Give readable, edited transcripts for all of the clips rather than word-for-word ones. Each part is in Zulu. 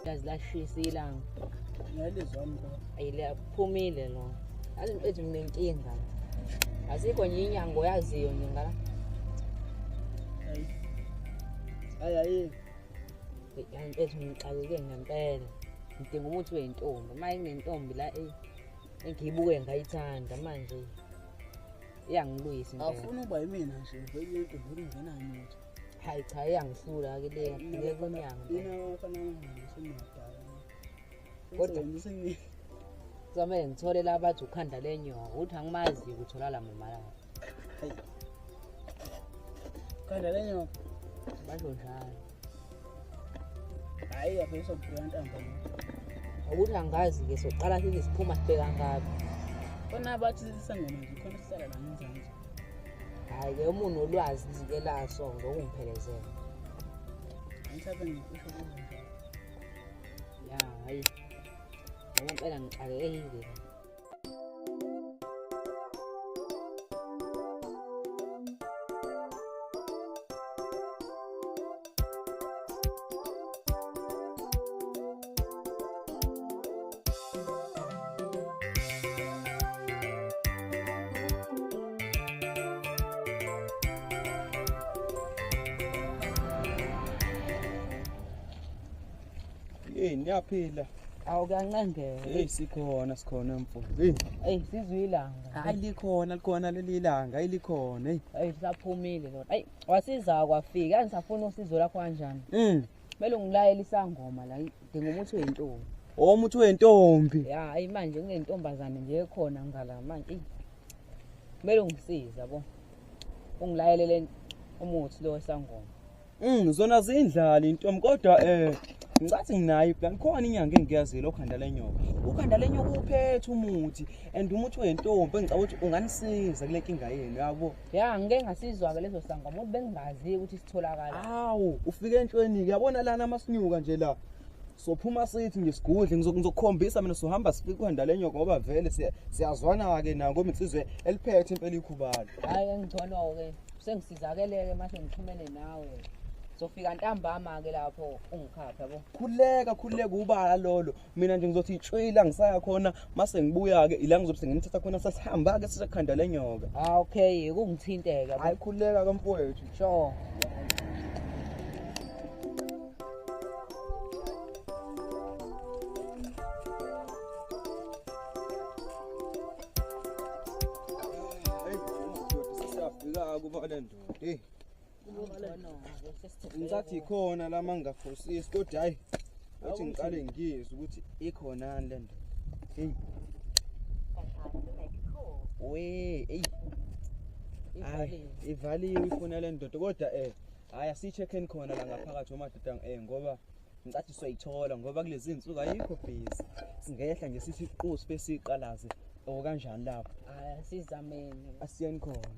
Yazi lashisa ilanga. Ngiyalizwa mkhulu. Ayilaphumile lo. Yazi mfethu nginenkinga. Asikho nje inyango yaziyo nje ngala. Hayi. Hayi hayi. Yazi mfethu ngixakeke ngempela. Ngidinga umuthi wentombi. Uma nginentombi la engiyibuke ngayithanda manje. Iyangilwisa impela. Awufuni uba yimina nje vele intombi ingenayo umuthi. Hayi cha iyangihlula ke le ngeke kunyanga. Mina ufana ngisemadala. Kodwa kuzomele ngithole la bathi ukhanda lenyoka ukuthi angimazi ukutholala mama la. Hayi. Khanda lenyoka basho njalo. Hayi apha isobhuya ntambama. Ukuthi angazi ke soqala sithi siphuma sibheka ngaphi. Khona bathi sisangoma nje khona sihlala la ngenzansi. Hayi ke uma unolwazi ke laso ngizokungiphelezela. Angisabe ngisho kuzo. Ya hayi. Ngempela ngixakekile. Hey, niyaphila. Awu kuyancengela. Hey, sikhona sikhona mfo. Hey, hey sizwe ilanga. Hayi likhona likhona leli ilanga, hayi likhona hey. Hey saphumile lona. Hey wasiza kwafika, angisafuna usizo lakho kanjani. Kumele ungilayele isangoma la, ngidinga umuthi wentombi. Oh umuthi wentombi. Ya, hey manje kunentombazane nje ekhona ngala manje. Kumele ungisize yabo. Ungilayelele umuthi lo wesangoma. Zona zindlala intombi kodwa ngicathi nginayo iplan khona inyanga engiyazile okhanda lenyoka. Ukhanda lenyoka uphethe umuthi and umuthi wentombi engicabanga ukuthi unganisiza kule nkinga yenu yabo. Ya ngike ngasizwa ke leso sangoma ukuthi bengingazi ukuthi sitholakala. Awu ufike entshweni ke yabona lana amasinyuka nje la. Sophuma sithi nje sigudle ngizokukhombisa mina sohamba sifike ukhanda lenyoka ngoba vele siyazwana ke na ngoba insizwe eliphethe impela ikhubalo. Hayi engcono ke sengisizakeleke mase ngixhumene nawe. Sofika ntambama ke lapho ungikhapha yabo. Khuleka khuleka ubala lolo. Mina nje ngizothi itshwila ngisaya khona mase ngibuya ke ila ngizobe senginithatha khona sasihamba ke sisekhanda lenyoka. Ah okay kungithinteka. Hayi khuleka ke mfowethu. Sure. Hey, sesiyafika kuba le ndoda. Hey. Ngisathi ikhona la mangaphosisi kodwa hayi uthi ngiqale ngiyizwe ukuthi ikhona le ndoda. Hey. We, hey. Ivaliwe ifona le ndoda kodwa hayi asicheckeni khona la ngaphakathi omadoda ngoba ngicathi soyithola ngoba kulezi insuku ayikho busy. Singehla nje sithi iqhusi bese iqalaze okanjani lapho. Hayi asizameni. Asiyeni khona.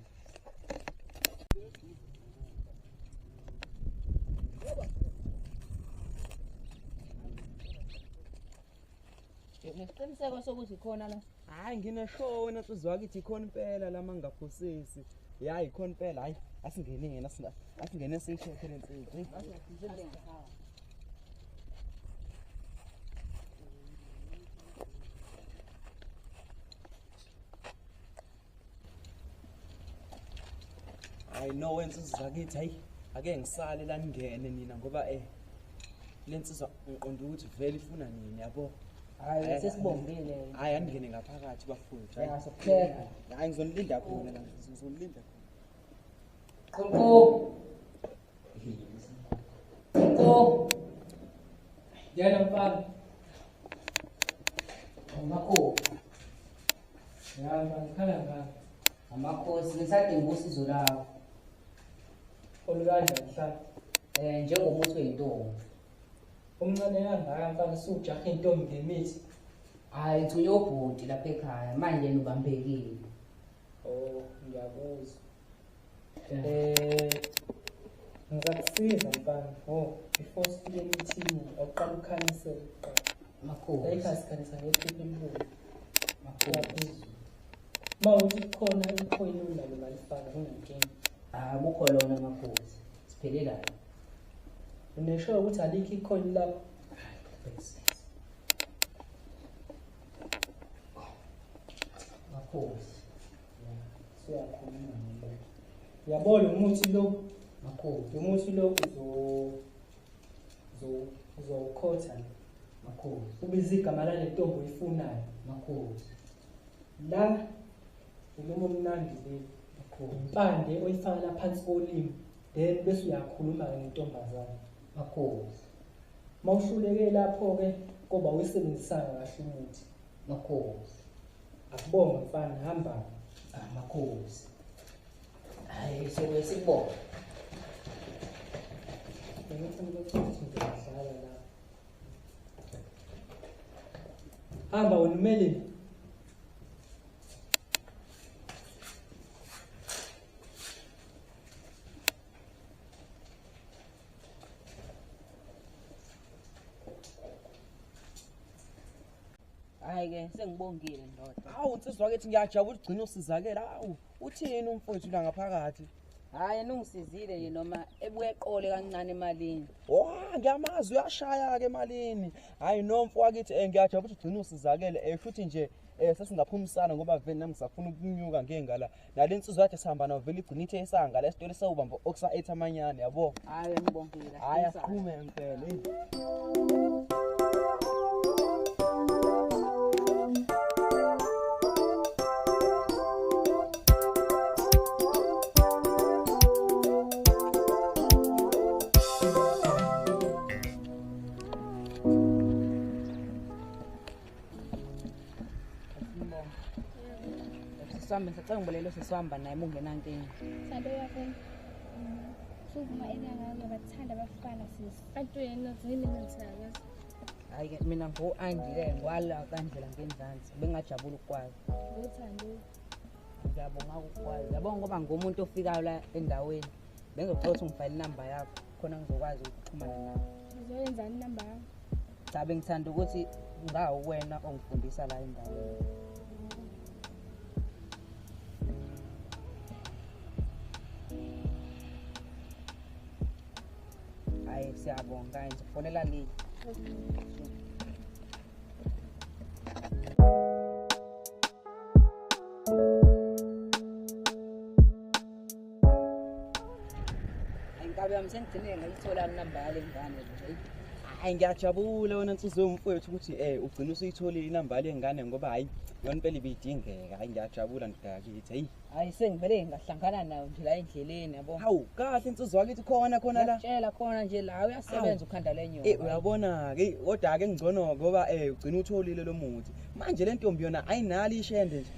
Nesiqiniseko sokuthi ikhona la. Hayi ngineshow wena nsizwa wakithi ikhona impela la mangaphosisi. Hayi ikhona impela hayi asingeneni asingene siyishekhe lensizwa. Hayi no wensizwa zakithi hayi ake ngisale la ningene nina ngoba lensizwa ngiqonda ukuthi vele ifuna nini yabo. Hayi sesibongile. Hayi angene ngaphakathi bafowethu. Hayi sokupheka. Hayi ngizonilinda khona la ngizonilinda khona. Qonqo. Qonqo. Yena mfana. Amakho. Ya ngikhala ngani? Amakhosi ngisadinga usizo lakho. Olukanjani mhlawumbe? Njengomuthi wentombi. Umncane kangaka mfana usujaha intombi ngemithi. Hayi thunya ubhuti lapha ekhaya manje yena ubambekile. Oh ngiyakuzwa. Ngizakusiza mfana. Oh before sifike emithini awuqala ukhanyisele kuqala. Makhosi. Ayikho sikhanyisa ngephepha elibomvu. Makhosi. Uma uthi khona ikhoyini unalo ngalifaka kunenkinga. Akukho lona makhosi. Siphelelayo. Unesho ukuthi alikho ikhoyini lapho. Bhekisisa. Makhosi. Siyakhuluma ngomuntu. Uyabona umuthi lo? Makhosi. Umuthi lo uzowukhotha. Makhosi. Ubiza igama lale ntombi oyifunayo. Makhosi. La ulomo omnandi le. Makhosi. Impande oyifaka la phansi kolimi, then bese uyakhuluma ke nentombazane. Makhosi. Mawuhluleke lapho ke koba uyisebenzisanga kahle umuthi. Makhosi. Akubonge mfana, hamba. Ah, makhosi. Hayi, sokuye sikubona. Ngicela ukuthi ngizodlala la. Hamba wena umeleni. Hayi ke sengibongile ndoda. Hawu insizwa kithi ngiyajabula ugcina usizakela. Hawu uthini umfowethu la ngaphakathi? Hayi nungisizile nje noma ebuye eqole kancane emalini. Oh ngiyamazi uyashaya ke emalini. Hayi no mfowethu ngiyajabula ugcina usizakele futhi nje sesingaphumisana ngoba vele nami ngisafuna ukunyuka ngengala. Nale insizwa yakhe sihamba nayo vele igcina ithe isanga la esitolo sewubamba okusa 8 amanyane yabo. Hayi ngibongile. Hayi asiqhume impela. Sisihamba ngisacela ngibolele sisihamba naye ungenankinga. Thando uyavuma. Suvuma elanga ngiyabathanda abafana sisi. Kanti wena mina ngithanda. Hayi ke mina ngo-Andile ngwala kandlela ngenzansi bengajabula ukukwazi. Ngothando. Ngiyabonga ukukwazi. Yabo ngoba ngumuntu ofikayo la endaweni. Bengizocela ukuthi ngifayile inamba yakho khona ngizokwazi ukuxhumana nawe. Uzoyenzani inamba yakho? Cha bengithanda ukuthi ngawo wena ongifundisa la endaweni. Hayi siyabonga ngizofonela lini. Inkabi yami sengigcine ngayithola inamba yale ngane nje. Hayi ngiyajabula wena nsizwe umfowethu ukuthi ugcina usuyitholile inamba yale ngane ngoba hayi yona impela ibidingeka. Hayi ngiyajabula ndoda yakithi. Hayi hayi sengivele ngahlangana nayo nje la endleleni yabo. Hawu kahle insizwa yakithi khona khona la. Ngiyakutshela khona nje la uyasebenza ukhanda lenyoka. Uyabona ke kodwa ke ngcono ngoba ugcina utholile lo muthi. Manje le ntombi yona ayinalo ishende nje.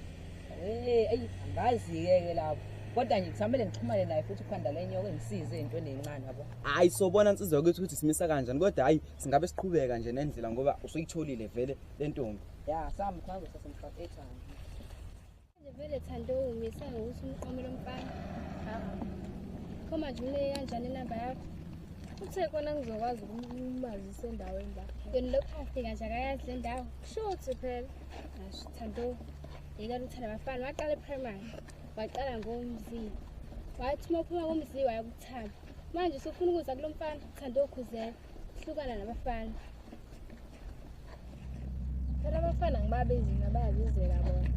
Eyi angazi ke lapho. Kodwa nje kusamele ngixhumane naye futhi ukhanda lenyoka engisize ezintweni ezincane yabo. Hayi sobona insizwa yakithi ukuthi simisa kanjani kodwa hayi singabe siqhubeka nje nendlela ngoba usuyitholile vele le ntombi. Ya sami khona sasemfaka ethanda. Vele Thando umisa ngokuthi umqome lo mfana. Khoma nje unike kanjani inamba yakho? Uthe kona ngizokwazi ukumazisa endaweni la. Yona lokhu afika nje akayazi le ndawo. Shuthi phela. Asho Thando, yeka uthanda abafana waqala eprimary. Waqala ngomzi. Wathi uma uphuma komzi waya kuThabo. Manje usufuna ukuza kulo mfana, Thando ukhuzela. Hlukana nabafana. Phela abafana ngibabizi ngabayabizela bona.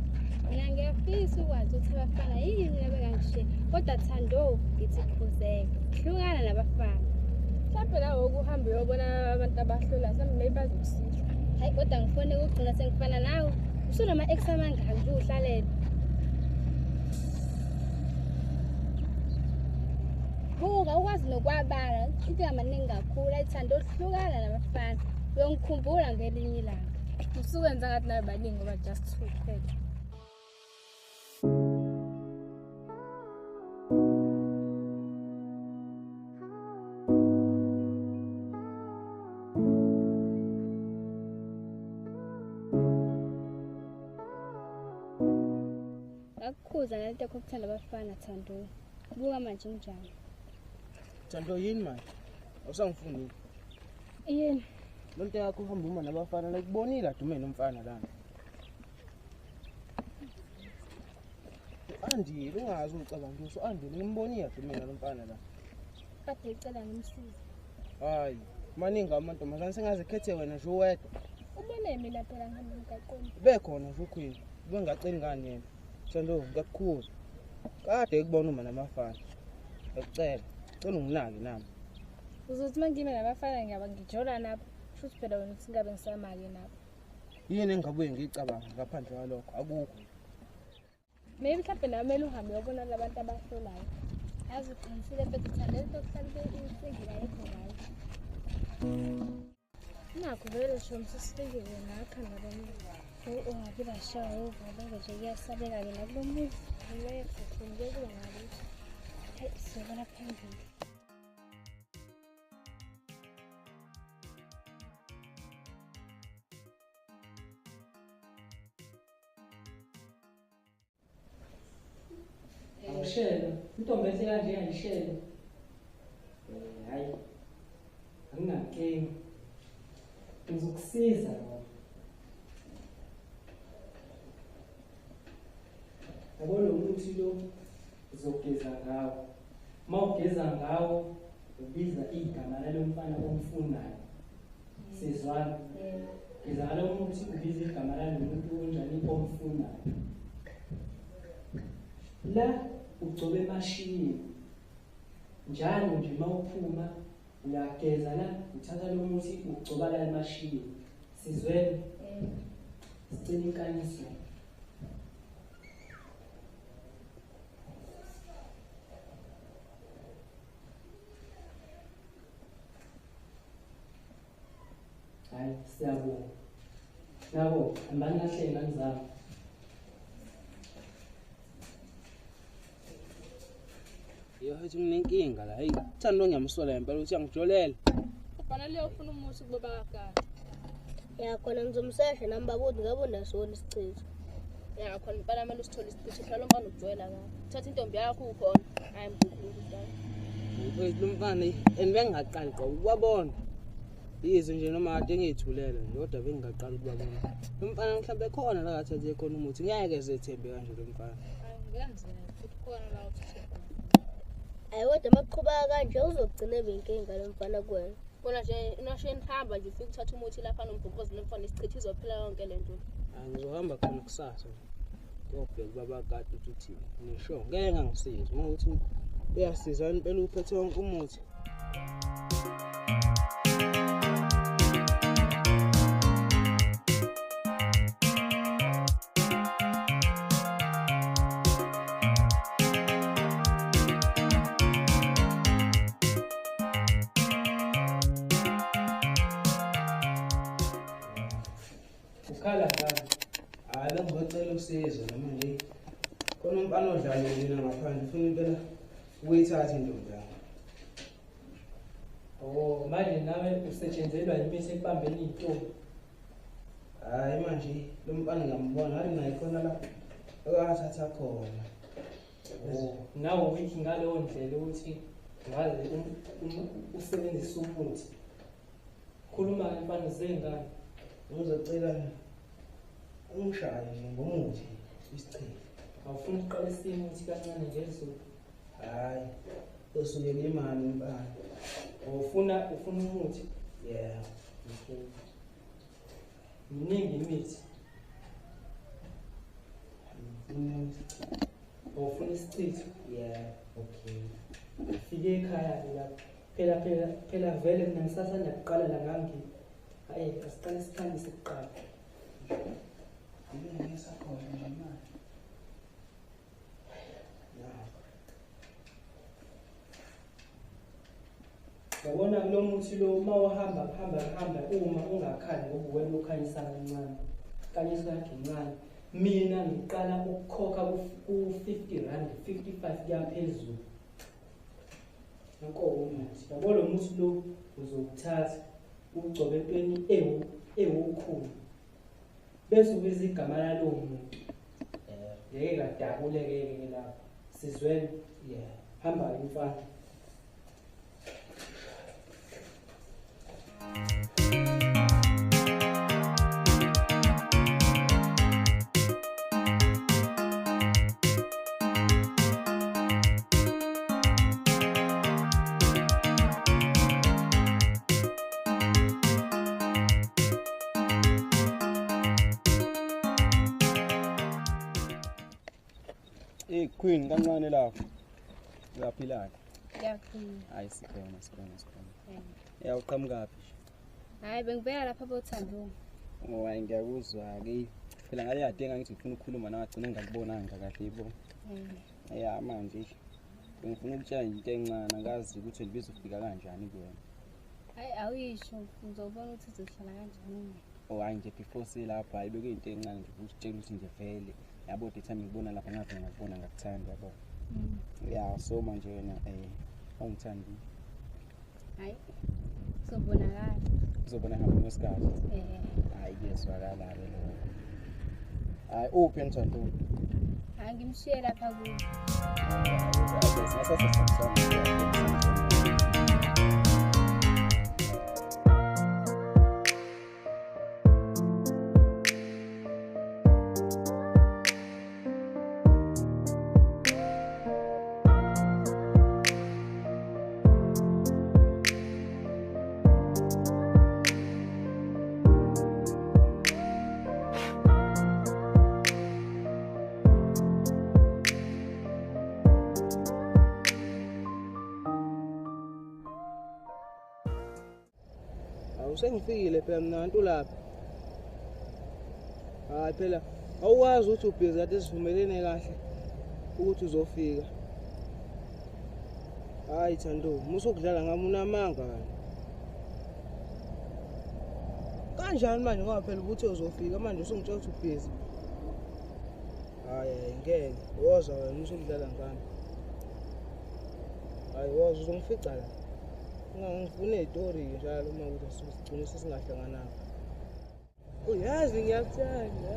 Mina ngiyafisa ukwazi ukuthi abafana yini abengangishiya. Kodwa Thando ngithi khuzeka. Hlukana nabafana. Mhlawumbe nawe ukuhamba uyobona abantu abahlula, mhlawumbe maybe bazokusiza. Hayi kodwa ngifune ukugcina sengifana nawe. Usunama ex amangaki nje uhlalela. Buka ukwazi nokwabala into amaningi kakhulu ayithanda uhlukana nabafana. Uyongikhumbula ngelinye ilanga. Usuwenza ngathi nawe baningi ngoba just two kuphela. Akukhuza nalento yakho ukuthanda abafana Thando. Buka manje unjani? Thando yini manje? Awusangifuni. Yini? Lonto yakho uhamba uma nabafana la kubonile adume nomfana lana. Andile ungazi ucabanga ukuthi Andile ngimbonile adume nalomfana la. Kade ngicela ngimsize. Hayi, Maningi amantombazane sengaze khethe wena nje uwedwa. Ubone mina phela ngihamba emgaqweni. Bekhona nje uQueen. Ubengaceli ngani yena? Thando ngiyakukhuza. Kade ekubona uma namafana. Ngiyacela. Cela unginake nami. Uzothi uma ngime nabafana ngiyaba ngijola nabo. Shuthi phela wena uthi ngabe ngisamake nabo. Yini engabuye ngiyicabanga ngaphandle kwalokho? Akukho. Maybe mhlawumbe nawe kumele uhambe uyobona labantu abahlolayo. Yazi uqinisile mfethu uthanda into yokuhlala insingile ayikho ngayo. Nakho vele shomi sesifikile nakhanda lomuzi. Ungabi bashawa uvalo nje kuyasabeka-ke nakulo muzi. Angeke ngeke kube ngalutho. Hayi sizobona phambili. Awushelo, intombi ethi kanje ayishelo. Hayi. Anginankinga. Ngizokusiza lo. Yabo lo muthi lo uzogeza ngawo. Uma ugeza ngawo ubiza igama lalo mfana omfunayo. Sizwana. Geza ngalo muthi ubiza igama lalo muntu onjani omfunayo. La ugcobe emashinini. Njalo nje uma uphuma uyageza la uthatha lo muthi ugcoba la emashinini. Sizwene? Sicela inkanyiso. Hayi siyabonga. Nabo hambani kahle ngane zami. Yo hathi nginenkinga la. Hey, Thando ngiyamsola impela ukuthi angijolela. Ubhala leyo ufuna umuthi kubo bakakade. Ya khona ngizomsesha nami babuthi ngabe unasona isichitho. Ya khona impela kumele usithole isichitho phela lo mfana ukujwayela kabi. Thatha intombi yakho ukhona. Hayi mkhulu mfana. Mfethu lo mfana and bengingaqali qobo ukubabona. Yize nje noma kade ngiyithulela nje kodwa bengingaqali ukubabona. Lo mfana mhlawumbe khona la kathathe khona umuthi ngeke zethembe kanje lo mfana. Hayi ngiyazela futhi khona la uthathe khona. Hayi kodwa maqhubeka kanje uzogcina ebenkinga lo mfana kuwena. Kona nje nasho nihamba nje ufike uthatha umuthi lapha nombhokozo lo mfana isichitho izophela yonke lento. Hayi ngizohamba khona kusasa nje. Ngiyobheka ubaba kade uthi uthini. Ngisho ngeke ngangisiza uma uthi uyasiza impela uphethe wonke umuthi. Ukhala ngani? Hayi bengizocela usizo noma nje. Khona umfana odlala mina ngaphandle ufuna impela ukuyithatha intombi yami. Oh, manje nawe usetshenzelwa imithi ekubambeni iy'ntombi. Hayi manje lo mfana ngiyambona ngathi naye khona la akathatha khona. Oh, nawe weak ngaleyo ndlela ukuthi ngaze usebenzise umuthi. Khuluma-ke mfana zengane. Ngizocela ungishaye nje ngomuthi isichitho. Awufuni ukuqala isimuthi kancane nje ezulu. Hayi, usukela imali mfana. Ufuna umuthi? Yeah. Okay. Miningi imithi. Ufuna isichitho? Yeah. Okay. Fike ekhaya-ke lapho. Phela phela phela vele mina ngisasanda kuqala la ngangi. Hayi, asiqale sikhanyise kuqala. Ngisakhona nje manje. Yabona kulo muthi lo uma uhamba hamba hamba uma ungakhali ngoba wena ukhanyisa kancane. Khanyisa kancane. Mina ngiqala ukukhokha ku-50 rand, 55 kuya phezulu. Nanko umuthi. Yabo lo muthi lo uzowuthatha ugcobe entweni ewukhulu. Bese ubiza igama lalowo muntu. Ngeke kadabuleke-ke lapho. Sizwene? Yeah. Hamba-ke mfana. Queen kancane lapho. Uyaphila ke? Ngiyaphila. Hayi sikhona sikhona sikhona. Ya uqhamukaphi? Hayi bengibheka lapha boThando. Oh hayi ngiyakuzwa ke. Phela ngale kade ngithi ngifuna ukukhuluma nawe agcine ngakubonanga kahle yebo. Ya manje ngifuna ukutshela into encane angazi ukuthi libizofika kanjani kuwena. Hayi awuyisho ngizobona ukuthi izohlala kanjani. Oh hayi nje before silapha hayi bekuyinto encane nje ukutshela ukuthi nje vele yabo the time ngibona lapha ngave ngakubona ngakuthanda yabo. Ya so manje wena awungithandi. Hayi kuzobonakala. Kuzobonakala ngesikhathi. Hayi kuyezwakala ke lokho. Hayi uphi Nthando? Hayi ngimshiye lapha kuyo. Sengifikile phela mina kanti ulapha. Hayi phela awukwazi ukuthi ubhizi kade sivumelene kahle ukuthi uzofika. Hayi Thando, musukudlala ngami unamanga wena. Kanjani manje ngoba phela ukuthi uzofika manje usungitshela ukuthi ubhizi. Hayi ngeke, woza wena musukudlala ngami. Hayi woza uzongifica la. Ngifuna izitori njalo uma ukuthi sigcine sesingahlangananga. Uyazi ngiyakuthanda.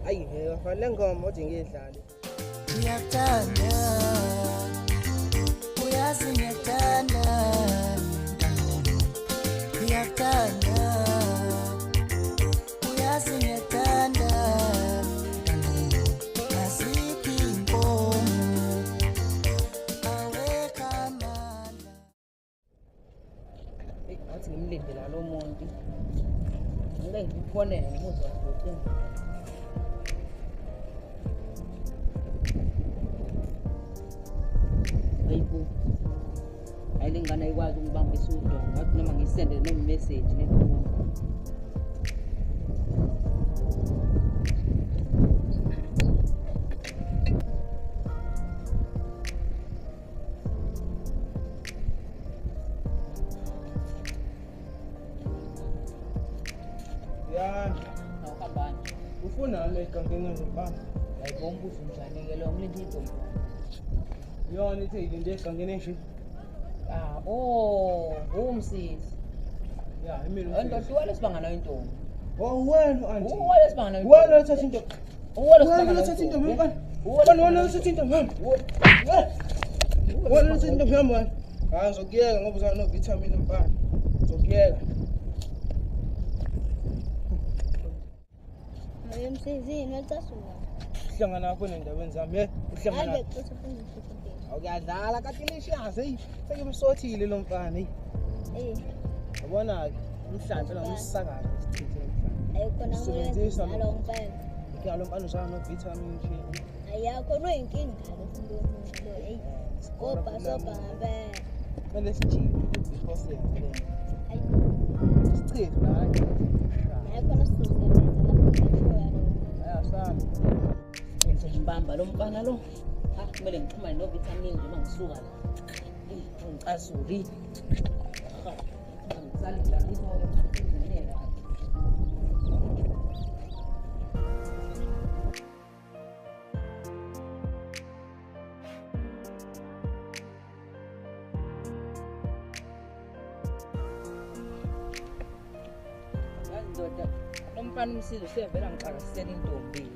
Ayi ngeke fanele ngoma kodwa ngiyidlale. Ngiyakuthanda. Uyazi ngiyakuthanda. Ngiyakuthanda. Uyazi ngiyakuthanda. Azikho inkomo. Awekhamandla. Athi ngimlinde la lo muntu. Ngeke ngikufonele ngimuzwa ngocingo. Hayibo. Hayi lengane ayikwazi ukubambisa udonga. Ngathi noma ngisendele noma message ngephone. Ufuna le igangeni nje. Hayibo umbuzo njani ke lo ngilinde intombi. Yona ithi ilinde egangeni nje. Ah, oh, umsisi. Ya, imina. Ndoda wale sibangana intombi. Oh wena auntie. Wale sibangana intombi. Wena uthatha into. Wale Wena uthatha into mfana. Wena uthatha into mfana. Wena uthatha into mfana. Hayi ngizokuyeka ngoba uzana no vitamin mfana. Ngizokuyeka. Emsizini wacasuka. Uhlangana nakho nendabeni zami, hey, uhlangana. Hayi bekuthi ufuna ukuphila. Awukuyadlala kade lishaze, hey, sekimsothile lo mfana, hey. Eh. Yabona ke, umhlanhla lo umsakazo sichithe umhlanhla. Ayi khona Usebenzisa ngalo mfana. Ke lo mfana uzana no vitamin nje. Ayakho no inkinga ke lo muntu lo, hey. Skobha sobha ngempela. Kumele sijike before siyenze le. Ayi. Sichithe la. Hayi khona sizosebenza lapho. Ayasana. Ngibamba lo mfana lo. Ah, kumele ngixhumane no vitamin nje mangisuka la. Ngicasuli. Ngisalila ngibona ngeke. Ndoda, lo mfana umsizo usevela ngixakasela intombi.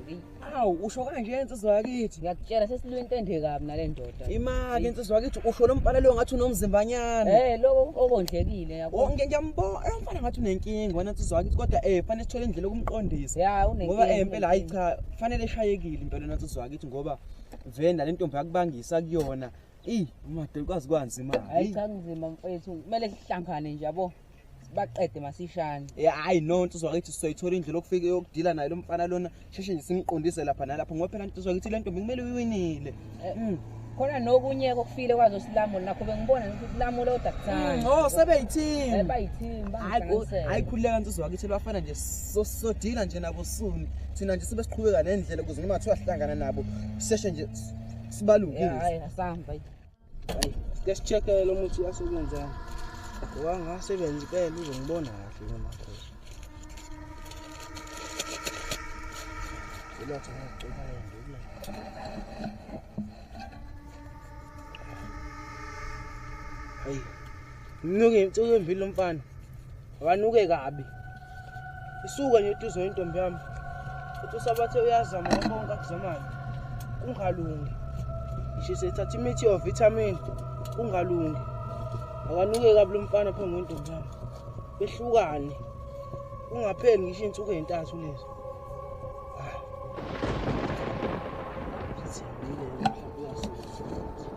Awu usho kanje insizwa yakithi. Ngiyakutshela sesilwe into ende kabi nale ndoda. Imali insizwa yakithi usho lo mfana lo ngathi unomzimbanyana. Lokho okondlekile yabo. Ngiyambona umfana ngathi unenkinga wena insizwa yakithi kodwa fanele sithole indlela yokumqondisa. Ya unenkinga. Ngoba impela hayi cha fanele eshayekile impela insizwa yakithi ngoba vele le ntombi yakubangisa kuyona. Madoda kwazi kwanzima. Hayi cha kunzima mfethu kumele sihlangane nje yabo. Baqede masishane. Hayi no nsizwa kithi sizoyithola indlela okufika yokudila naye lo mfana lona sheshe nje simqondise lapha nalapha ngoba phela nsizwa kithi le ntombi kumele uyiwinile. Khona nokunye kokufile kwazo silamula nakho bengibona ukuthi silamula kodwa kuthanda. Oh sebeyithini. Bayithini bangihlanganisela. Hayi khululeka nsizwa kithi bafana nje sodila nje nabo soon. Thina nje sibe siqhubeka nendlela ukuze noma kuthiwa sihlangana nabo sisheshe nje sibalungise. Hayi asihamba. Hayi sike sicheck-e lo muthi uyasebenza. Ngoba ngasebenza impela uzongibona kahle noma khosi. Ulatha ngicela nje. Hayi. Mnuke insuku embili lo mfana. Akanuke kabi. Isuka nje uduze intombi yami. Uthi usabathe uyazama konke akuzamayo. Kungalungi. Ngisho sethatha imithi yo vitamin kungalungi. Akanuke kabi lo mfana phambi kwentombi yami. Behlukane. Kungapheli ngisho insuku ezintathu lezi. Sithembile mhlawumbe uyasebenza.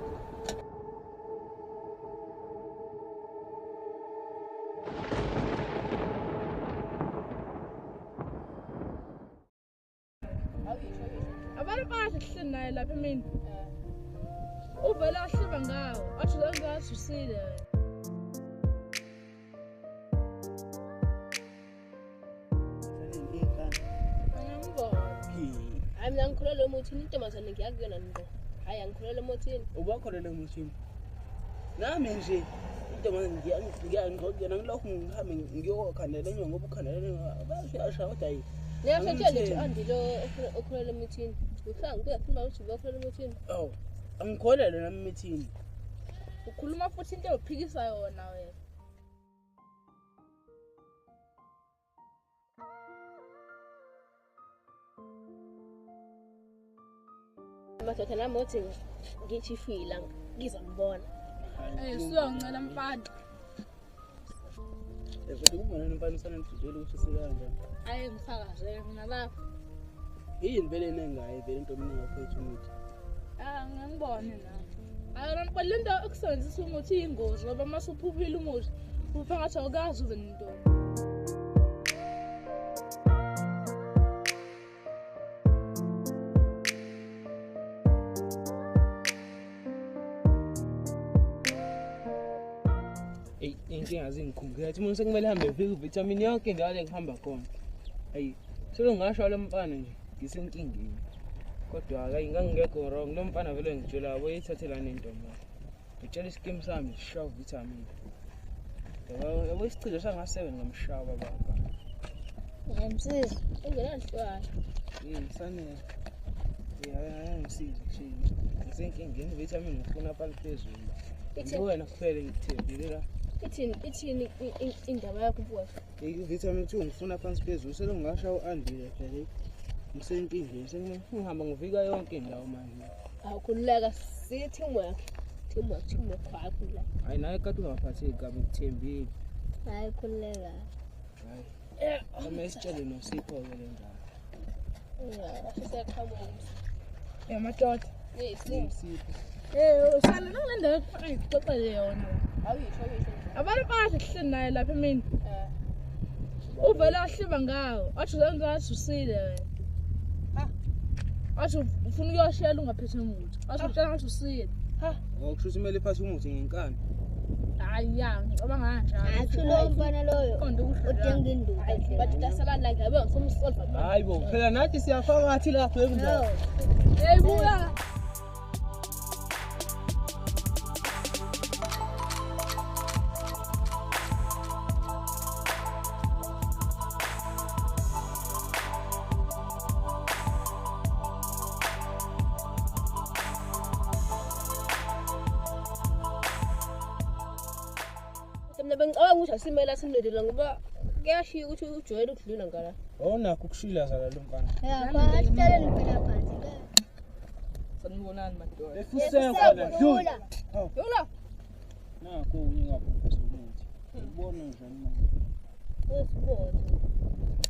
Abantu bahle naye lapha emini. Uvela ahleba ngawo, athi zangasusile. Angiyambona. Hayi mina ngikholelwa emuthini intombazane ngiyakuyona ngqo. Hayi angikholelwa emuthini. Ubakholelwa emuthini. Nami nje intombazane ngiyangqokuyona ngilokhu ngihambe ngiyokhandela enye ngoba ukhandela bayashaya kodwa hayi. Ngiyashaya nje andilo okholelwa emuthini. Uhlanga kuyaphuma ukuthi ubakholelwa emuthini. Oh. Angikholelwa nami emithini. Ukhuluma futhi into ophikisa yona wena. Madoda nami uthi ngithi ifila ngizambona. Suyancela mfana. Kodwa ubona mfana usana ngidudela ukuthi usika kanjani. Hayi ngifakaze mina lapho. Yini vele nengayi vele into omningi bafethu umuthi. Ah ngangibone nami. Ayona le nto okusebenzisa umuthi iyingozi ngoba uma usuphuphile umuthi upha ngathi awukazi ube nentombi. Inkinga zingikhumbula ukuthi umuntu sekumele ahambe efike uvithamini yonke indawo le kuhamba khona. Hayi selongasho lo mfana nje ngisenkingeni. Kodwa hayi ngangingekho wrong lo mfana vele ngitshela yabo yithathelana intombi. Ngitshela isikimu sami sishawa uvithamini. Yabo isichilo sanga-7 ngamshaya baba. Ngiyamsiza. Ungenanhlwane. Yini sanele. Ya ngisiza nje. Ngisenkingeni uvithamini ngifuna phansi phezulu. Wena kuphela ngikuthembile la. Ithini indaba yakho mfowethu? I-vitamin 2 ngifuna phansi phezulu selongasha u-andile phela. Ngisenkingeni sengihamba ngivika yonke indawo manje. Awukhululeka si teamwork. Teamwork kwakho la. Hayi naye kade ungaphatheki kabi ngikuthembile. Hayi khululeka. Hayi. Kumele sitshele noSipho-ke le ndaba. Ya, siseqhamuka. Ya madoda. Sipho. Usale nalendaba engikuxoxele yona. Awuyisho. Abantu bahle sihleli naye lapha emini. Uvela ahleba ngawo, athi zangasusile wena. Ha. Athi ufuna ukuyoshela ungaphethe umuthi. Athi utshela ngathi usile. Ha. Okusho ukuthi kumele iphathe umuthi ngenkani. Hayi ya, ngicabanga kanjalo. Athi lo mfana loyo udinga induku. Bathi dasala la ngabe ngisomsolva. Hayi bo, phela nathi siyafakathi lapho ekunjalo. Hey buya. Mina bengicabanga ukuthi asimele asimlindele ngoba kuyashiya ukuthi ujwayele ukudlula ngala. Awunakho ukushila zala lo mfana. Ya, asihlaleni phela phansi. Sanibonani madoda. Efuseko la dlula. Dlula. Nakho ngingaphuza umuthi. Ubona njani manje? Usibona.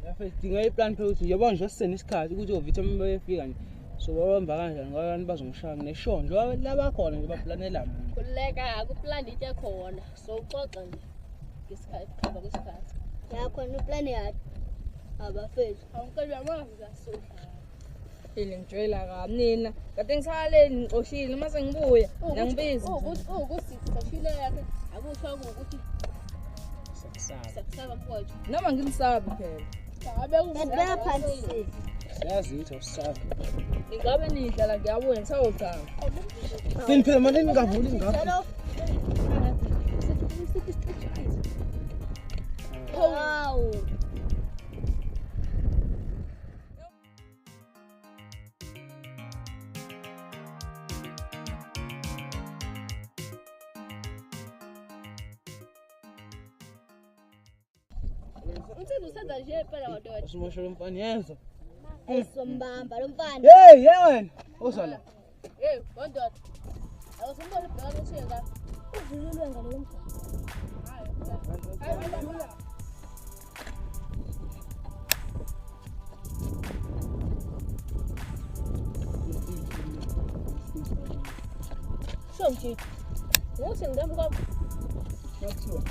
Yafe sidinga iplan phela ukuthi yabo nje sisenesikhathi ukuthi ovitamin bayefika nje. So babamba kanjani ngoba abantu bazongishaya ngisho nje laba khona nje baplanela mina. Khululeka akuplan into ekhona. So uxoxa nje. Ngesikhathi kuhamba kwesikhathi. Ya khona uplani yakhe. Abafethu. Awunkabi amazi kasodla. Ile ngijwayela kabi nina. Kade ngisale ngixoshile uma sengibuya ngiyangibiza. Ukuthi sixoshile yakhe akusho ukuthi sakusaba mfowethu. Noma ngimsabi phela. Kanti phansi. Siyazi ukuthi awusabi. Ingabe nidlala ngiyabuya ngisawuthanga. Sini phela manje ningavuli ngapha. Wow. Usenza nje phela madoda. Usimosha lo mfana yezwa. Ayisombamba lo mfana. Hey, ye wena. Uzala. Hey, madoda. Awusimbona ubheka ukuthi yena. Uvululwe ngalo mfana. Hayi, hayi. Somthi. Uthi ngidamka. Ngiyakuthiwa.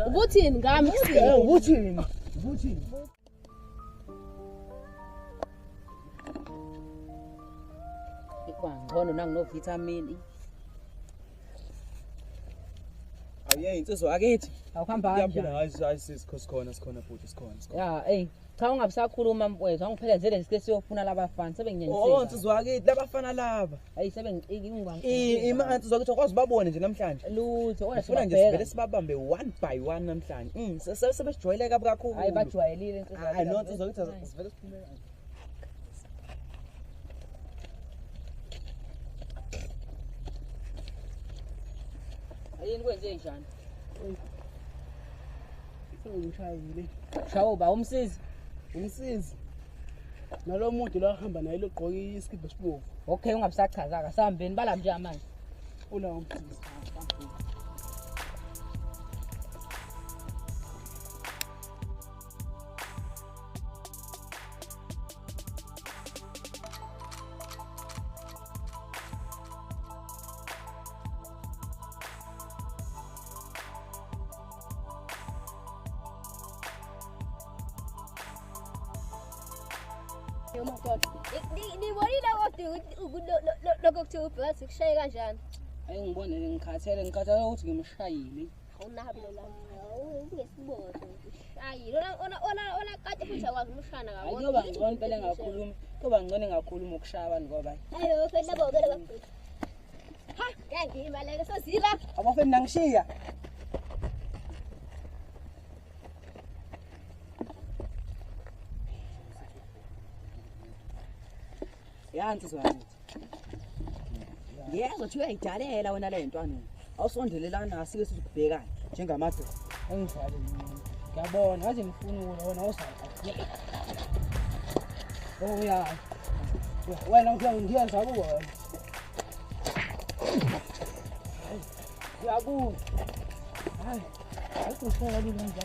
Ubuthini ngami ubuthini ubuthini Ngcono nanginovithamini. Awuye insizwa akithi. Awuhamba kanjani? Hayi hayi sikhona sikhona futhi sikhona. Ya, ey, cha ungabisakhuluma mfowethu, angiphelezele nje siyofuna labafana sebenginyenyisile. Oh insizwa akithi labafana laba. Hayi sebengiciki ungwangi. Ima insizwa akithi akwazi babone nje namhlanje. Lutho, wena sifuna nje sivele sibabambe one by one namhlanje. Sebejwayele kabi kakhulu. Hayi bajwayelile insizwa. Hayi no insizwa akithi sivele siphume kanje. Yini kwenze njani? Sengishayile. Shawo ba umsizi. Umsizi. Nalo muntu lo ahamba naye logqoka isikibha esibovu. Okay, ungabisachaza ka sihambeni bala nje manje. Ula umsizi. Nibonile kodwa lokho kuthiwa ubheka sikushaye kanjani? Hayi ngibone ngikhathele ngikhathele ukuthi ngimshayile. Awunabo la. Ungesibone. Ushayile. Ona ona ona kade futhi akwazi umshana kakhulu. Hayi kuyoba ngcono impela engakhulumi. Kuyoba ngcono engakhuluma ukushaya abantu ngoba. Hayi okay labo ke laba. Ha, ngeke ngibaleke sozila. Abafeni nangishiya. Ya insizwa yakithi. Ngiyezwa ukuthi uyayidalela wena le ntwana. Awusondelelana asike sizokubhekana njengamadoda. Angidlali mina. Ngiyabona ngaze ngifuna ukula wena awuzazi. Oh ya. Wena ngiyenza kuwe. Ngiyakuza. Hayi. Akushaya lula nje.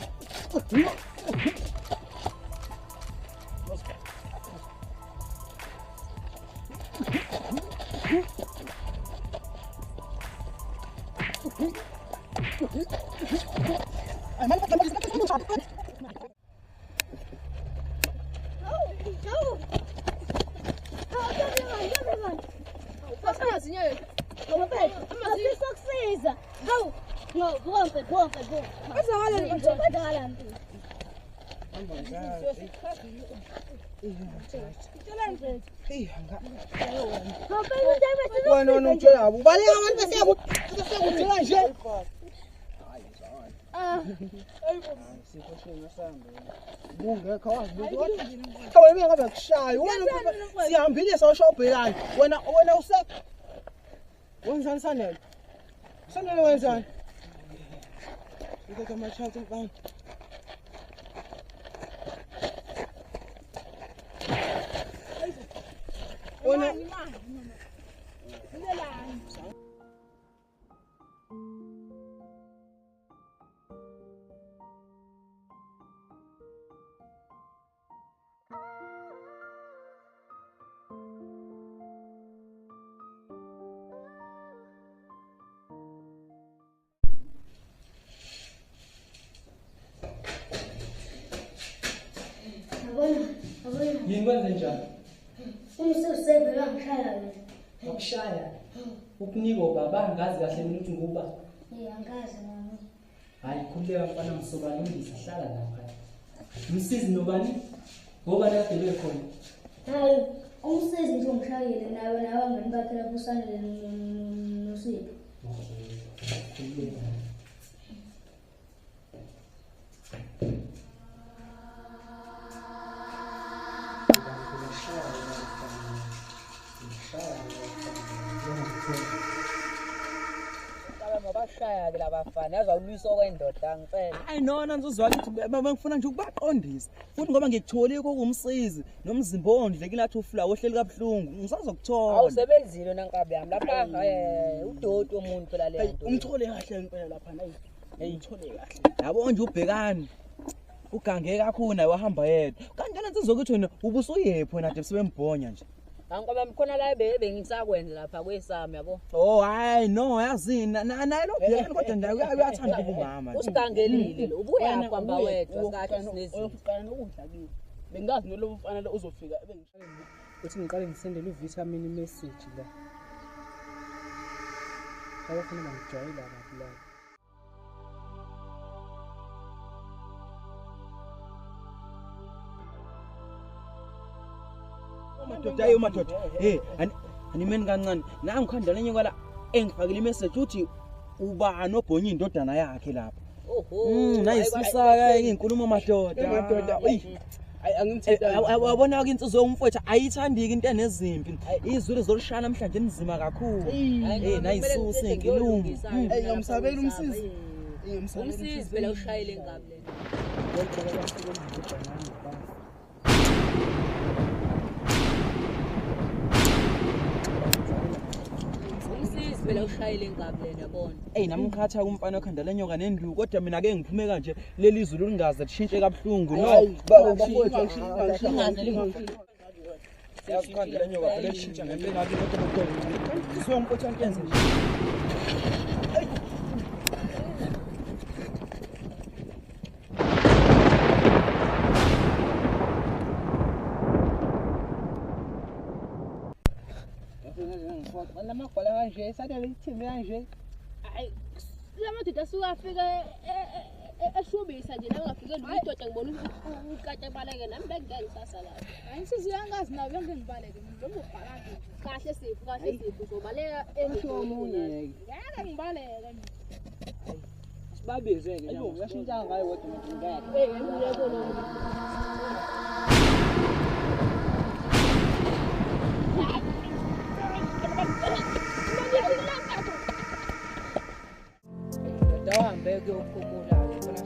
Sihambile sawushobhelana wena wena usekho wenzani sanele Sanele wenzani? Uthatha ama-chance mfana. Wena Yini kwenze njani? Umsebenzela ngishaya mina. Wakushaya? Ukunika ubaba angazi kahle mina ukuthi nguba. Eh angazi mama. Hayi khululeka mfana ngisobalungisa hlala lapha. Umsizi nobani? Ngoba kade bekhona. Hayi umsizi nje ungishayile nawe nabangani bakhe lapho usanele noSipho. Khululeka. Bashaya ke labafana yazawulwisa okwendoda ngempela. Hayi nona ngizozwa ukuthi bangifuna nje ukubaqondisa. Futhi ngoba ngikutholile kokumsizi nomzimba ondlekile athi ufla ohleli kabuhlungu ngisazokuthola. Awusebenzile nankabi yami lapha udoti womuntu phela le nto. Umthole kahle ngempela lapha nayi. Hey umthole kahle. Yabo nje ubhekani. Ugange kakhulu naye wahamba yedwa. Kanti lena nsizokuthi wena ubusuyephi wena de sebembhonya nje. Angoba mkhona la bengisakwenza lapha kwesami yabo. Oh hayi no yazini naye lo bhekani kodwa naye uyathanda ubumama. Usigangelile lo ubuya kwamba wedwa sikahle sinezinto. Uyokuqala nokudla kimi. Bengazi nolobo mfana lo uzofika ebengishaya. Uthi ngiqale ngisendele uvitamin message la. Abafana bangijwayela kabi la. Madoda ayo madoda. Hey, animeni kancane. Nangu khanda lenyoka la engifakile imessage uthi ubani obhonya indodana yakhe lapha. Oho. Nayisisaka inkulumo madoda. Madoda. Ayi angimthintanga. Wabona ke insizwa yomfowethu ayithandiki into enezimpi. Izulu lizolishaya namhlanje nizima kakhulu. Hey, nayisusa inkulumo. Hey, ngiyamsabela umsizi. Umsizi phela ushayile inkabi le. Phela ushayile inkabi lena yabona. Ey nami ngiqhatha kumfana okhanda lenyoka nenduku kodwa mina ke ngiphume kanje leli izulu lingaze lishintshe kabuhlungu no. Siyakhanda lenyoka phela lishintsha ngempela ke kodwa kodwa. Siyompotsha nkenze nje. Lamagwala kanje sanele ithimbi kanje. Hayi lamadoda asuke afika eshubisa nje la ungafike ndoda ngibona ukate baleke nami bengeke ngisasa lapha. Hayi insizwa yangazi nayo bengeke ngibaleke mina noma ubhalake kahle sipho kahle sipho uzobaleka esho omunye. Ngeke ngibaleke mina. Sibabize ke nje uyashintsha ngayo kodwa umuntu ngeke. Hey ngiyabona. Uhambe kuyophumula ke khona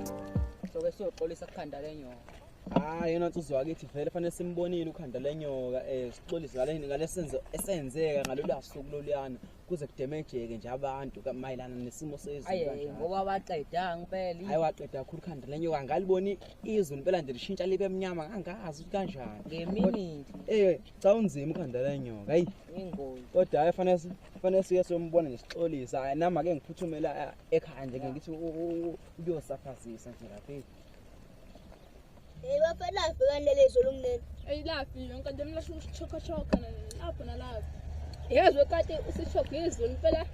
soke siyoxolisa kukhanda lenyoka. Hayi yena nsizwa kithi vele fanele simbonile ukhanda lenyoka sixolise ngalesenzo esenzeka ngalolu suku loluyana kuze kudemejeke nje abantu mayelana nesimo sezulu kanjalo. Ngoba waqeda ngempela. Hayi waqeda kakhulu ukhanda lenyoka ngaliboni izulu impela nje lishintsha libe emnyama ngangazi ukuthi kanjani. Ngeminute. Cha unzima ukhanda lenyoka. Hayi ingozi. Kodwa hayi fanele siye sombona nje sixolisa. Hayi nami ake ngiphuthumela ekhaya nje ngithi ukuyosaphazisa nje lapha. Hey bafana lafika leli izulu mnene. Hey lafika ngikade mina shoka shoka lapho nalapho. Yazi wekade usishoka izulu impela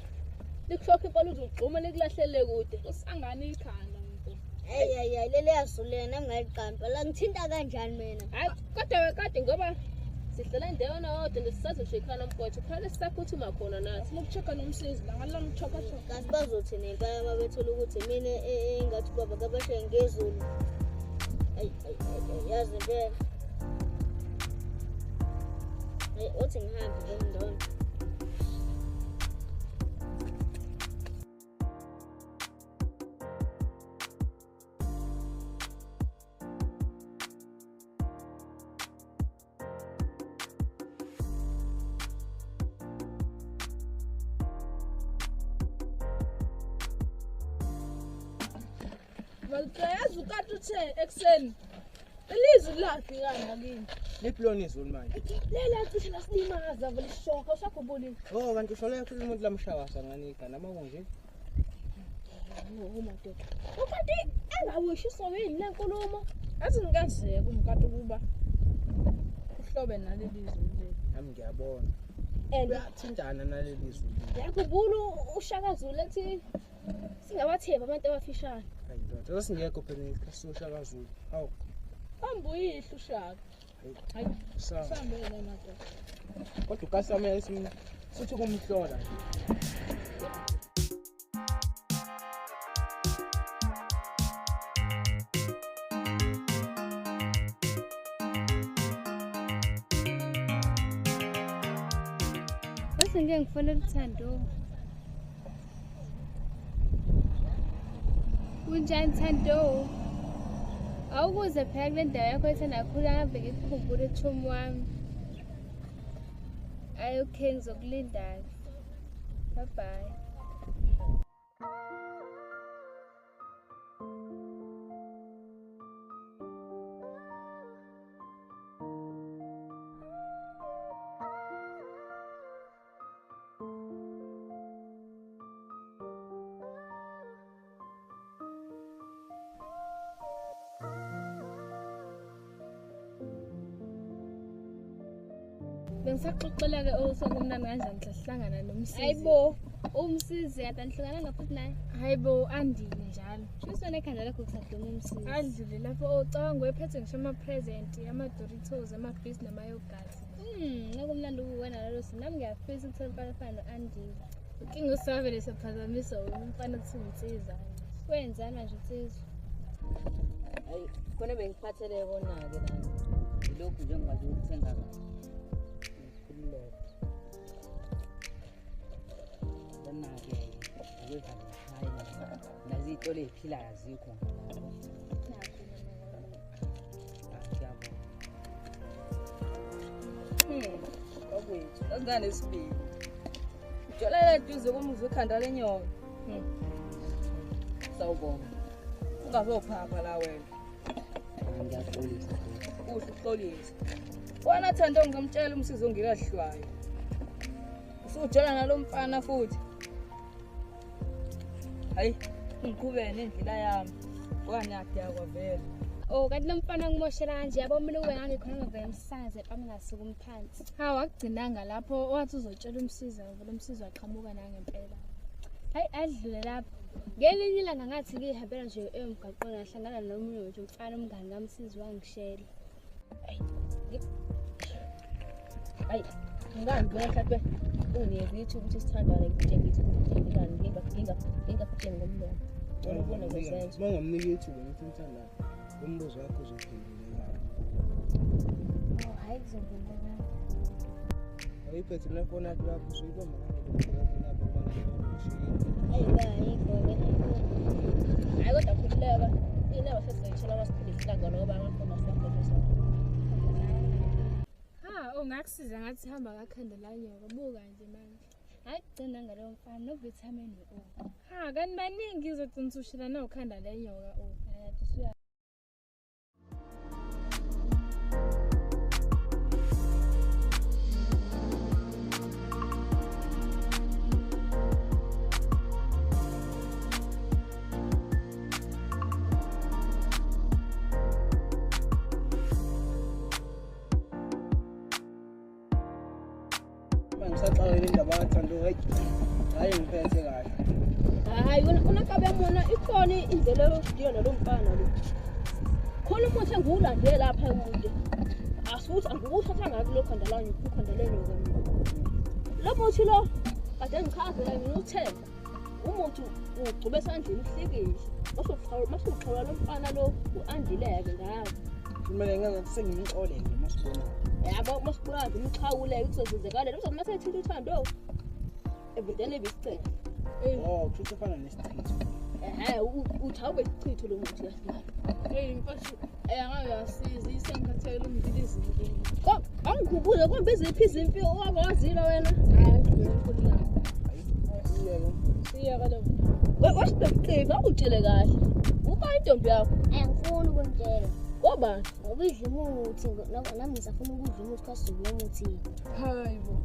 likushoka impela uzugxuma likulahlele kude. Usangana ikhanda mfo. Hey hey hey leli yazulu lena ngaliqamba. La ngithinta kanjani mina? Hayi kodwa wekade ngoba sihlala endaweni eyodwa nje sisazoshekana mfowethu. Kufanele sisaphuthuma khona nathi. Sinokuchecka nomsizi la ngalami choka choka. Kanti bazothini impela mabethola ukuthi mina engathi baba kabashe ngezulu. Ay ay ay yazi impela. Hey othi ngihambe ngomndono. Yazi ukade uthe ekuseni. Ilizwi lafika ngakini. Liphi izulu manje? Lela cishe lasilimaza vele ishoka usakhumbulile. Oh kanti usho lekho umuntu lamshawasa ngani igana uma kunje. Oh madoda. Ukanti engawishiso yini le nkulumo? Athi ngikazeke umkade ukuba uhlobe naleli zulu leli. Nami ngiyabona. And uyathintana naleli zulu. Ngiyakhumbula uShaka Zulu ethi singabathembi abantu abafishane. Hayi ndoda, sesingekho phela ngesikhathi soShaka Zulu. Hawu. Hamba uyihla uShaka. Hayi, sambele madoda. Kodwa ukasamele sithi kumhlola nje. Bese ngeke ngifonele uThando. Kunjani Thando? Awukuze phela kule ndawo yakho ethanda kakhulu ave ngikukhumbule chomi wami. Ayi okay ngizokulinda. Bye bye. Bengisaxoxela-ke osokumnandi kanjani mhla sihlangana noMsizi. Hayibo, uMsizi kade anihlukananga futhi naye. Hayibo, andile njalo. Shuthi wena ekhanda lakho kusaduma uMsizi. Adlule lapho ocabanga wephethe ngisho ama-present, ama-Doritos, ama-Bis nama-yogurt. Okumnandi ukuwena lolo suku. Nami ngiyafisa ukuthola umfana ofana no-Andile. Inkinga usavele siyaphazamisa umfana kuthiwa uNsizwa. Wenzani manje uNsizwa? Hayi, khona bengiphathele kona-ke la. Lokhu nje ngikwazi ukuthenga kahle. Lana-ke okwe-Valentine nazo iy'tolo ey'philayo azikho ngalapho. Ngiyabonga. Okwethu, asinganesibili. Ujolela eduze komuzi wekhanda lenyoka. Sawubona. Ungazophapha la wena. Ngiyaxolisa. Kuhle ukuxolisa. Wena Thando ngizomtshela uMsizi ongikahlwayo. Usujola nalo mfana futhi. Hayi, ngiqhubeke nendlela yami. Ngoba ngiyadakwa vele. Oh, kanti lo mfana ngimoshela kanje yabo mina ube ngangikhona ngavele emsakaze phambi ngasukumi phansi. Hawu akugcinanga lapho wathi uzotshela uMsizi vele uMsizi waqhamuka nangempela. Hayi adlule lapho. Ngelinye ilanga ngathi ngihambela nje emgwaqweni ngahlangana nomunye nje umfana umngani kaMsizi wangishela. Hayi, ngani mina mhlawumbe unginikeza ithuba ukuthi sithandane ngikutshengise ukuthi ngingani ngingakutsheli ngomlomo. Ubone ngezenzo. Uma ungamnika ithuba ukuthi nithandane, umbuzo wakho uzophenduleka. Oh, hayi kuzobonakala. Awuyiphethe nefoni yakho lapho usuyibamba ngale lapho Hayi ba ayikho ke. Hayi kodwa khululeka. Inaba sesizayithola masiphinde sihlangane ngoba amafoni asiwaphethe. Ha, ungakusiza ngathi hamba kakhanda lanyoka buka nje manje. Hayi kugcina ngalowo mfana no-vitamin O. Ha, kanti baningi izogcina usushela nokhanda lenyoka o. Ngisaxakile indaba kaThando, hayi hayi ngiphethe kahle. Hayi unakabe mona ikhona indlela yokudila nalo mfana lo. Khona umuthi engiwulande lapha kude. Asuthi angikuthatha ngako lokho ndalanye ukhanda lenyoka mina. Lo muthi lo kade ngichazela mina uthe umuthi ugcobe esandleni uhlikihle. Masuxhawula lo mfana lo uandileke ngawo. Kumele ngathi sengimxolele masibona. Yabo masibona ngimxhawuleke kuzozenzakala. Uzothi mase ethinta uThando ebudele ibisichitho. Oh, kusho ufana nesichitho. Ehhe, uthi awube isichitho lo muthi kahle. Hey mfethu, angayasiza isengikhathele umndili izinto. Ko angikhumbule kombe iziphi izimpi owakwazile wena. Hayi, ngikhuluma. Hayi, siyeka lo. Wasibhekile, awutshele kahle. Ubani intombi yakho? Angifuni ukunitshela. Ngoba Ngoba idla umuthi nami ngisafuna ukudla umuthi kwasizulu umuthi. Hayi bo.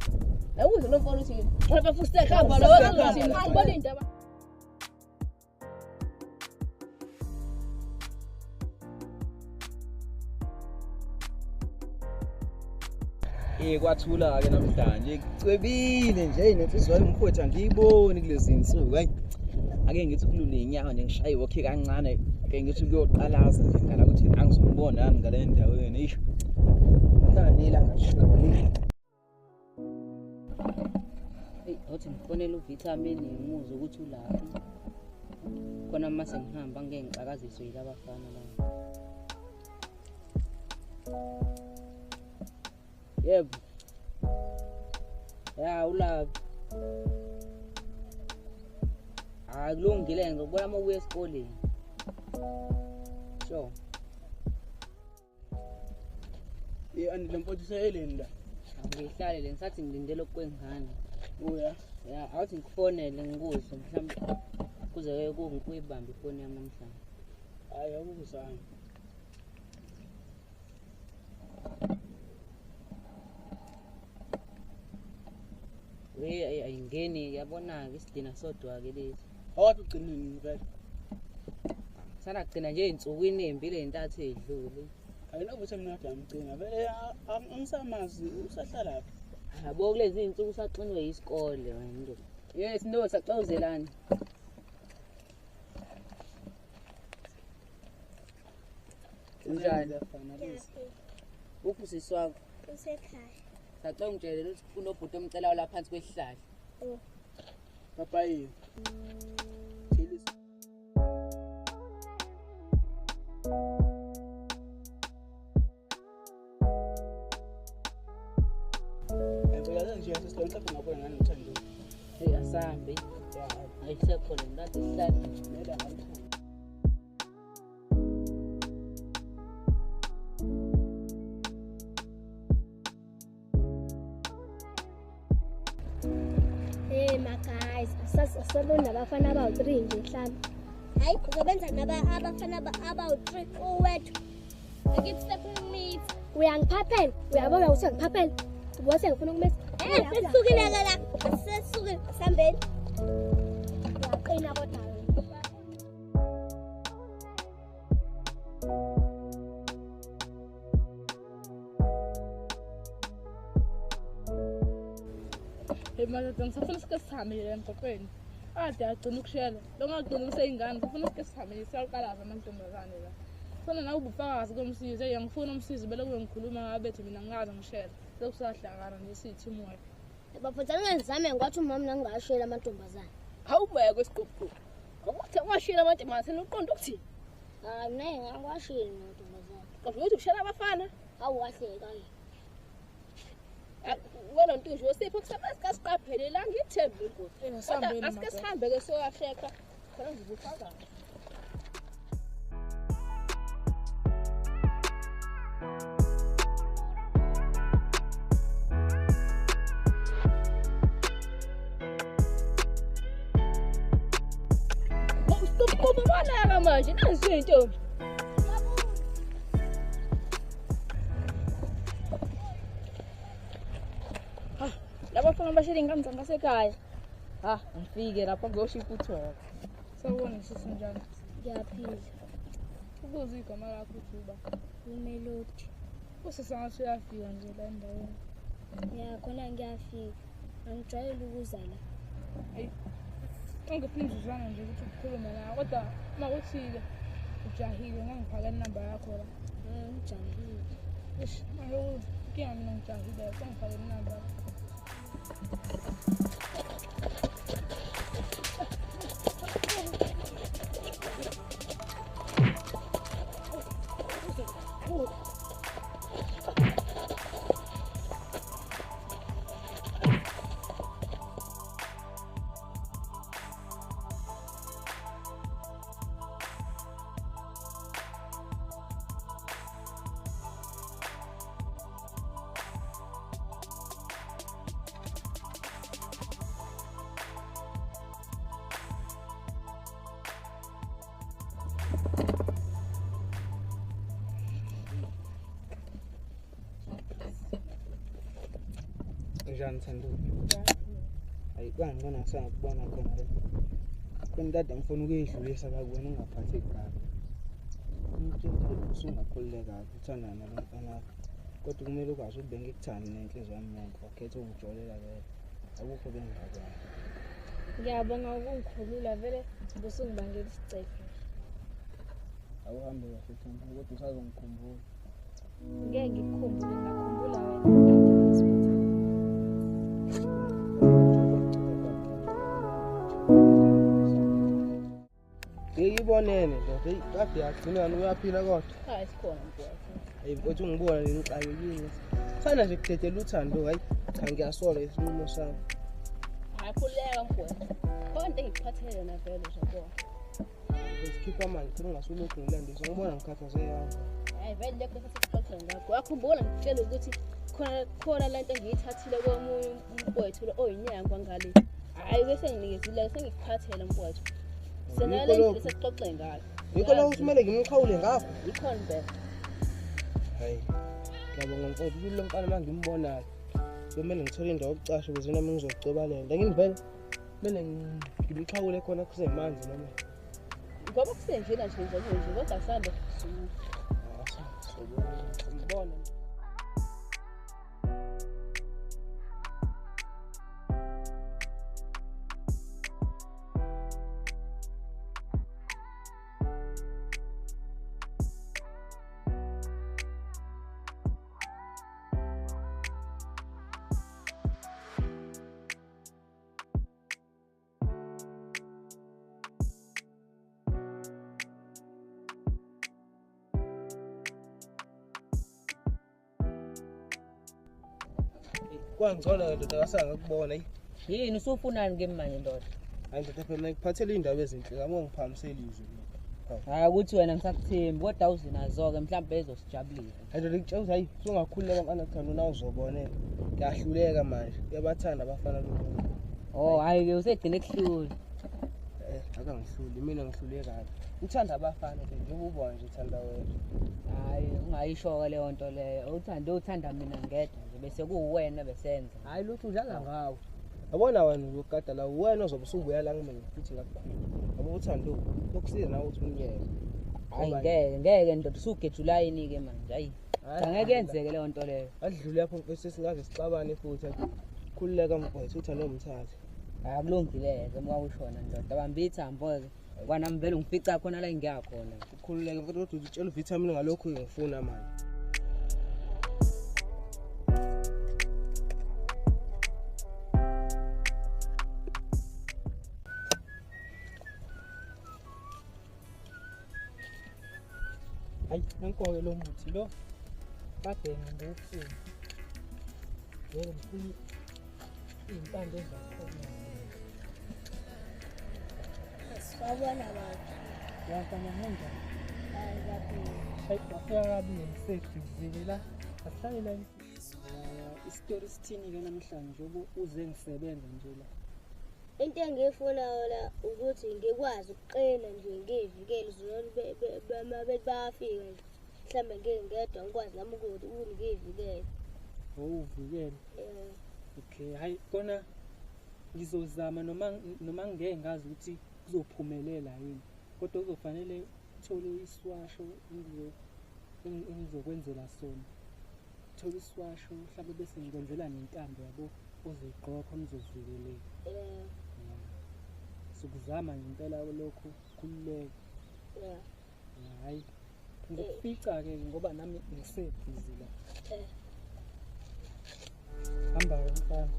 Awuzwe lo mfana uthini? Wena futhi sehamba lo uthini? Ubona indaba. Kwathula-ke namhlanje kucwebile nje nensizwa yomfowethu angiyiboni kulezi insuku. Hayi, ake ngithi kulule inyawo nje ngishaye iwokhi kancane, ake ngithi kuyoqalaza nje ngala ukuthi angizubona nami ngale ndaweni. Isho namhlanje ilanga lishona. Eyi, awuthi ngifonele uVitamin ngimuzwe ukuthi ulaphi. Khona uma sengihamba ngeke ngixakaziswe yilaba bafana laba. Yebo. Ya ulaphi? Hayi kulungile ngizokubona uma ubuya esikoleni. Sure. Andi le mfowethu useyeleni la. Angihlale le ngisathi ngilindele okwengane. Uya. Ya, awuthi ngikufonele ngikuzwe mhlawumbe kuze kuyibambe ifoni yami namhlanje. Hayi akuzange. Hey, ayingeni yabona-ke isidina sodwa-ke lesi. Awuthi ugcineni vele. Sana kugcina nje ey'nsukwini ey'mbili ey'ntathu ey'dlule. Ayinokuthi mina kade ngamgcina vele angisamazi usahlalaphi. Yabo kulezi iy'nsuku usaxinwe yisikole wena ndoda. Yes, no, saxozelana. Unjani? Uphi usisi wakho? Usekhaya. Sacela ungitshele ukuthi kunobhuti omcelayo la phansi kwesihlahla. Papayi. Hey, asambe. Ayisekho le nto isihlahla. Hey my guys, asabona nabafana abawu-3 nje mhlawumbe. Hayi, uzobenza abafana abawu-3 owethu. Akithi sephumile. Uyangiphaphela, uyabona ukuthi uyangiphaphela. Ubona sengifuna ukumisa. Sesukile ke la. Sesukile, sambeni. Uyaqina kodwa. Hey madoda, ngisafuna sike sihambe emgwaqweni. Ade agcina ukushela. Lo ngagcina useyingane, ngifuna sike sihambe siyaqalaza amantombazane la. Funa nawe ubufakazi komsizi. Hey, angifuni umsizi bele kube ngikhuluma ngabethi mina ngingaze ngishela. Sekusahlangana nje siyi-team work. Bafethu angizame ngathi umama nangashela amantombazane. Awubeke isiqubu. Ngokuthi ungashela amantombazane uqonda ukuthini? Hayi, mina ngiwasheli amantombazane. Kodwa uthi ushela abafana? Hawu kahle kanye. Wena Ntunju osipho kusaba siqaphele la ngithembe inkosi. Kodwa asike sihambe ke soyahleka. Khona ngizofakaza. Kubaleka manje nazi intombi. Ha, laba bafana bashela ingane zangasekhaya. Ha, ngifike lapha ngiyosho iputhoko. Sawubona sisi njani? Ngiyaphila. Ukuze igama lakho uthi uba? UMelody. Usisi ngathi uyafika nje la endaweni. Ya, khona ngiyafika. Angijwayele ukuza la. Hayi. Angifuni umzuzwana nje ukuthi ukhulume nawe kodwa uma kuthi-ke ujahile ngangifake inamba yakho la. Ngijahile. Eish, manje inkinga mina ngijahile, sengifake inamba. Unjani Thando? Hayi kwangibona ngisangakubona khona la. Khona dade ngifuna ukuyidlulisa la kuwena ungaphatheki kabi. Ngitshela usungakhululeka uthandana nalo mfana wakho. Kodwa kumele ukwazi ukuthi bengikuthanda nenhliziyo yami yonke wakhetha ukungijolela vele. Akukho bengingakwazi. Ngiyabonga ukungikhulula vele busungibangela isicefe. Awuhambe kahle Thando kodwa usazongikhumbula. Ngeke ngikukhumbule ngakhumbula wena kade hospital. Ngiyibonene ndoda, eyi kade yagcina uyaphila kodwa. Hayi sikhona mfowethu. Hayi mfowethu ungibona ngixakekile. Sana nje kudedela uthando, hayi cha ngiyasola isinqumo sami. Hayi khululeka mfowethu. Khona into engikuphathele yona vele nje bo. Uzikhipha manje phela ungasulokhu ngilandisa ngibona ngikhathazeka. Hayi vele lokho sesixoxe ngakho. Wakhumbula ngikutshela ukuthi khona lento engiyithathile komunye umfowethu lo oyinyanga ngale. Hayi bese nginikezile sengikuphathele mfowethu. Senale ndlela sesixoxe ngayo. Yikho lokho kumele ngimxhawule ngakho. Yikhona impela. Hayi. Ngiyabonga mfowethu kulo mfana mangimbonayo. Kumele ngithole indawo yokucasha ukuze nami ngizoceba lento. Ngini vele kumele ngimxhawule khona kusemanzi noma. Ngoba kusenjena nje nje nje kodwa sambe Ngibona. Kwangcono ndoda kasangakubona. Yini usufunani ke manje ndoda? Hayi ndoda phela ngikuphathele indaba ezinhle ngamo ngiphamisele izwi mina. Hayi ukuthi wena ngisakuthembi kodwa awuzinazo ke mhlawumbe ezosijabulisa. Hayi ndoda ngitshela ukuthi hayi usungakhululeka mfana Thando na uzobonela. Ngiyahluleka manje. Uyabathanda abafana lo. Oh hayi ke usegcine kuhlula. Akangihluli mina ngihluleka. Uthanda abafana nje njengoba ubona nje uthanda wena. Hayi ungayisho ke leyo nto leyo. Uthanda mina ngedwa nje bese kuwena besenza. Hayi lutho udlala ngawe. Yabona wena uzogada la wena ozobe usubuya la kumina futhi ngakukhulu. Yabo uthando lokusiza nawe ukuthi umnyeke. Hayi ngeke ndoda usugejula yini ke manje hayi. Angeke yenzeke leyo nto leyo. Adlule lapho mfethu singaze sixabane futhi. Khululeka mfowethu uthando umthathe. Akulungile-ke uma ushona ndoda bamba ithambo-ke kwanami vele ungifica khona la engiya khona. Ukhululeke mfethu kodwa utshela uvithamini ngalokhu ngifuna manje. Hayi nanko-ke lo muthi lo kade ngiwufuna. Vele ngifuna iy'mpande zakhona. Sawubona baba. Yafana kanjani? Hayi kakhulu. Hayi wafika kabi ngiseduzile la. Asihlale la. Isitori sithini-ke namhlanje uze ngisebenza nje la? Into engiyifunayo la ukuthi ngikwazi ukuqina nje ngiyivikele zona bayafika nje. Mhlawumbe ngeke ngedwa ngikwazi nami ukuthi ngiyivikele. Uvikele? Yeah. Okay, hayi kona ngizozama noma ngeke ngazi ukuthi kuzophumelela yini. Kodwa kuzofanele uthole iswasho engizokwenzela sona. Uthole iswasho mhlawumbe bese ngikwenzela nentambo yabo ozoyigqoka khona uzovikeleka. Yeah. Sokuzama nje impela lokho khululeka. Yeah. Hayi ngizokufica-ke ngoba nami ngisebhizi la. Hamba-ke mfana.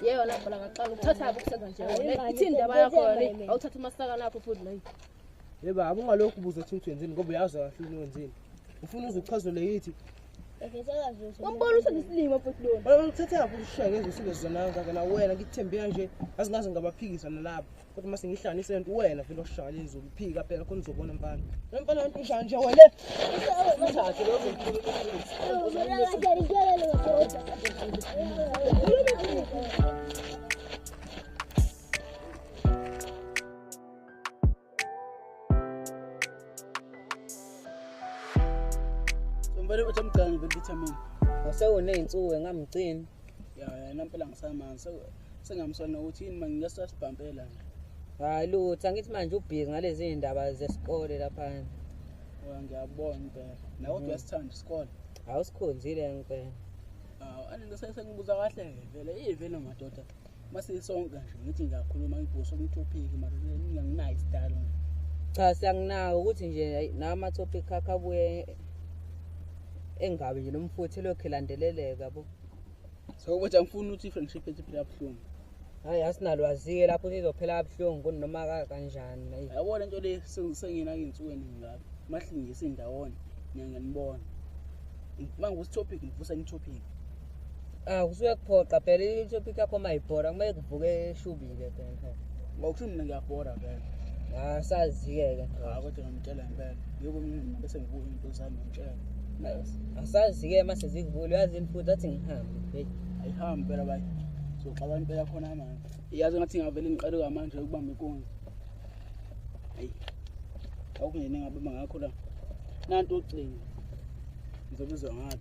Yebo lapho la ngaqala ukuthatha ukusenza nje. Ithi indaba yakho le awuthatha amasaka lapho futhi la. Yebo baba ungalokhu ubuza ukuthi wenzeni ngoba uyazi kahle ukuthi wenzeni. Ufuna uze uchazele yithi Wambona usenesilima futhi lona. Wena uthatha lapho ushaya ngezwe sizona kangaka na wena ngikuthembe kanje azingaze ngabaphikisa nalapho. Kodwa mase ngihlanganise lento wena vele oshaya lezulu phika phela khona uzobona mfana. Lo mfana wena ushaya nje wena. Uthathe lo Vele uthi amgcane vele vitamin. Awusewuney'nsuku engamgcini. Ya yena impela ngisamanzi sengamsona ukuthi yini manje ngisasibhampela nje. Hayi lutho angithi manje ubhizi ngalezi iy'ndaba zesikole laphana. Oya ngiyabona impela. Nawe kodwa uyasithanda isikole. Awusikhonzile ngempela. Hawu anento sengibuza kahle vele iy'vele madoda. Masisonke nje ngithi ngiyakhuluma ngibhuse umtopic mara nginganginayo isidalo nje. Cha siyakunaka ukuthi nje nama-topic akho abuye engabe nje nomfutho lokho elandeleleka yabo. So ukuthi angifuni ukuthi i-friendship yethu iphele kabuhlungu. Hayi asinalwazi-ke lapho ukuthi izophela kabuhlungu kunoma kanjani. Yabona into le sengina ey'nsukwini ngabe mahlingisa indawonye ngiyanibona. Uma ngivusa i-topic ngivusa i-topic. Ah kusuke kuphoqa phela i-topic yakho mayibhora kumele kuvuke eshubile phela. Ngokusho mina ngiyabhora vele. Ah sazi-ke ke. Hayi kodwa ngimtshela impela. Yebo mina bese ngibuka into zami ngimtshela. Asazi-ke mase zikuvule uyazini futhi athi ngihambe hey. Ayihambi phela bayi. Soxabana impela khona manje. Iyazi ngathi ngavele ngiqale kwamanje ukubamba inkunzi. Hayi. Awukho nje engabamba ngakho la. Nantu ucingo. Ngizobizwa ngalo.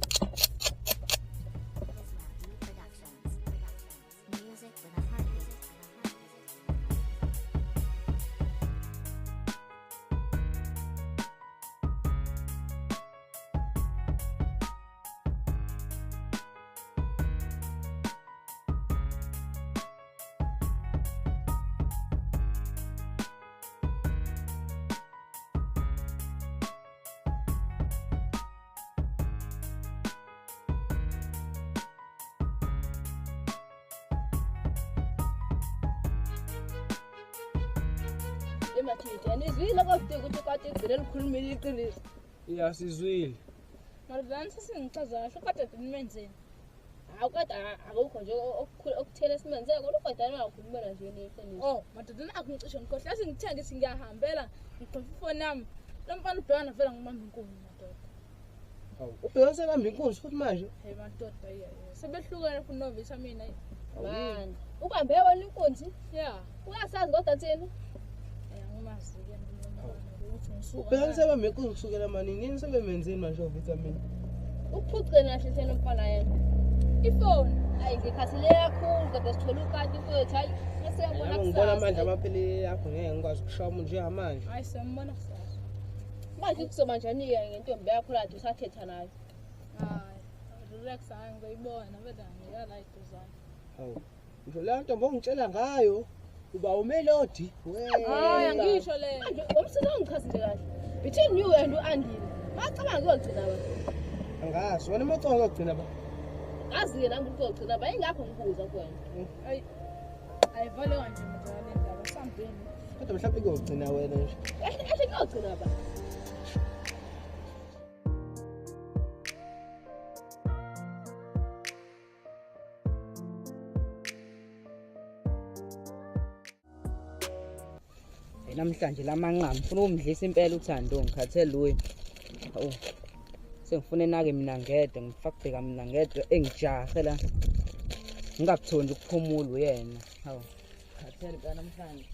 Anizwile kodwa ukuthi kade igcine likhulumile iqiniso. Ya sizwile. Malvani sesingichaza kahle kodwa nimenzeni. Hawu kodwa akukho nje okuthele simenze kodwa kodwa ningakhulumela nje neqiniso. Oh, madoda nakho ngicishe ngikhohle. Yazi ngithe ngithi ngiyahambela ngigqofa ifoni yami. Lo mfana ubhekana vele ngibamba inkunzi madoda. Hawu, ubhekana sebamba inkunzi futhi manje. Hey madoda iya. Sebehlukene futhi no vitamin ayi. Man, ubambe wona inkunzi? Yeah. Uyasazi kodwa thina. Ubhekana sebamba inkunzi kusukela manini yini sebemenzeni manje ovitamin? Ukuphucela kahle thina umfana yena. Ifoni. Hayi ngikhathele kakhulu kodwa sithola ukati mfowethu hayi sesiyabona kusasa. Ngibona amandla amaphelele yakho ngeke ngikwazi ukushaya umuntu njengamanje. Hayi siyambona kusasa. Manje kuzoba njani-ke ngentombi yakho lade usathetha nayo? Hayi, relax hayi ngizoyibona vele ngiyala iduzane. Hawu, ngisho leyo ntombi ongitshela ngayo uba uMelody. Hayi angisho leyo. Manje umsizo ongichazi nje kahle. Between you and u-Andile, bacabanga kuyogcina ba? Angazi, wena uma ucabanga kuyogcina ba? Ngazi-ke nami ukuthi kuyogcina ba, yingakho ngibuza kuwena. Hayi, ayivale kanje manje le ndaba sambeni. Kodwa mhlawumbe kuyogcina wena nje. Kahle kahle kuyogcina ba. Namhlanje lamanqamu ngifuna ukumdlisa impela uThando ngikhathele uye. Hawu. Sengifuna enake mina ngedwa ngifaka kubheka mina ngedwa engijahe la. Ngingakutholi ukuphumula uyena. Hawu. Khathele phela namhlanje.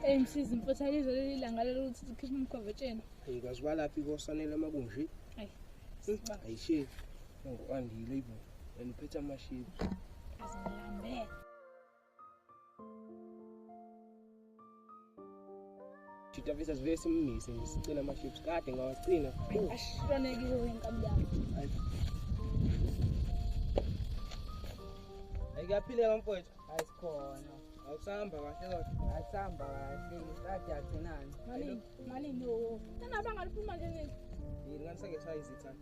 Hey msizi mfowethu alizwe leli langa lelo ukuthi sikhiphe umkhovetsheni. Hey kwazi balaphi kosanele makunje. Hayi. Ayishe ngu-Andile ibo and uphethe amaships. Azilambe. Jita vese sivele simmise nje sicela ama-chips kade ngawagcina. Ashonekile inkabi yami. Hayi kuyaphileka mfowethu. Hayi sikhona. Awusahamba kahle kodwa. Asihamba kahle kade agcinani. Malini? Malini yo. Tena bangaliphuma nje nini? Yini ngani sengethaya izitha.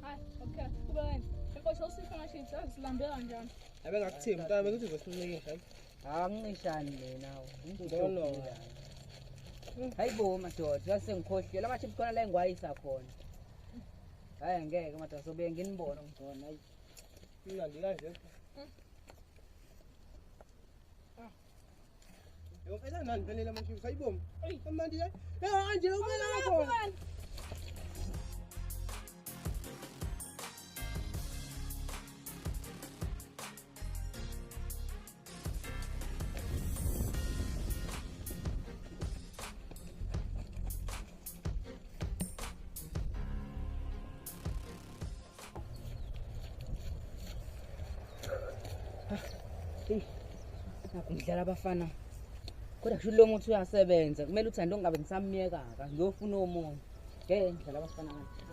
Hayi, okay. Kuba kanje. Mfowethu usipha ama-chips azilambe kanjani? Abe ngakuthembi mntwana bekuthi uzosincikisha. Angincishani mina. No, no. Hayi bo madoda, yase ngikhohliwe lama chips khona la engiwayisa khona. Hayi ngeke madoda sobe nginibona ngizona hayi. Mnandi kanje. Yo phela nani phela lama chips hayibo. Amnandi la. Ya anje ubela lapho. Ngidlala abafana. Kodwa kusho lo muthi uyasebenza. Kumele uthando ngingabe ngisamyeka ka ngiyofuna omunye. Ngeke ngidlala abafana kanje.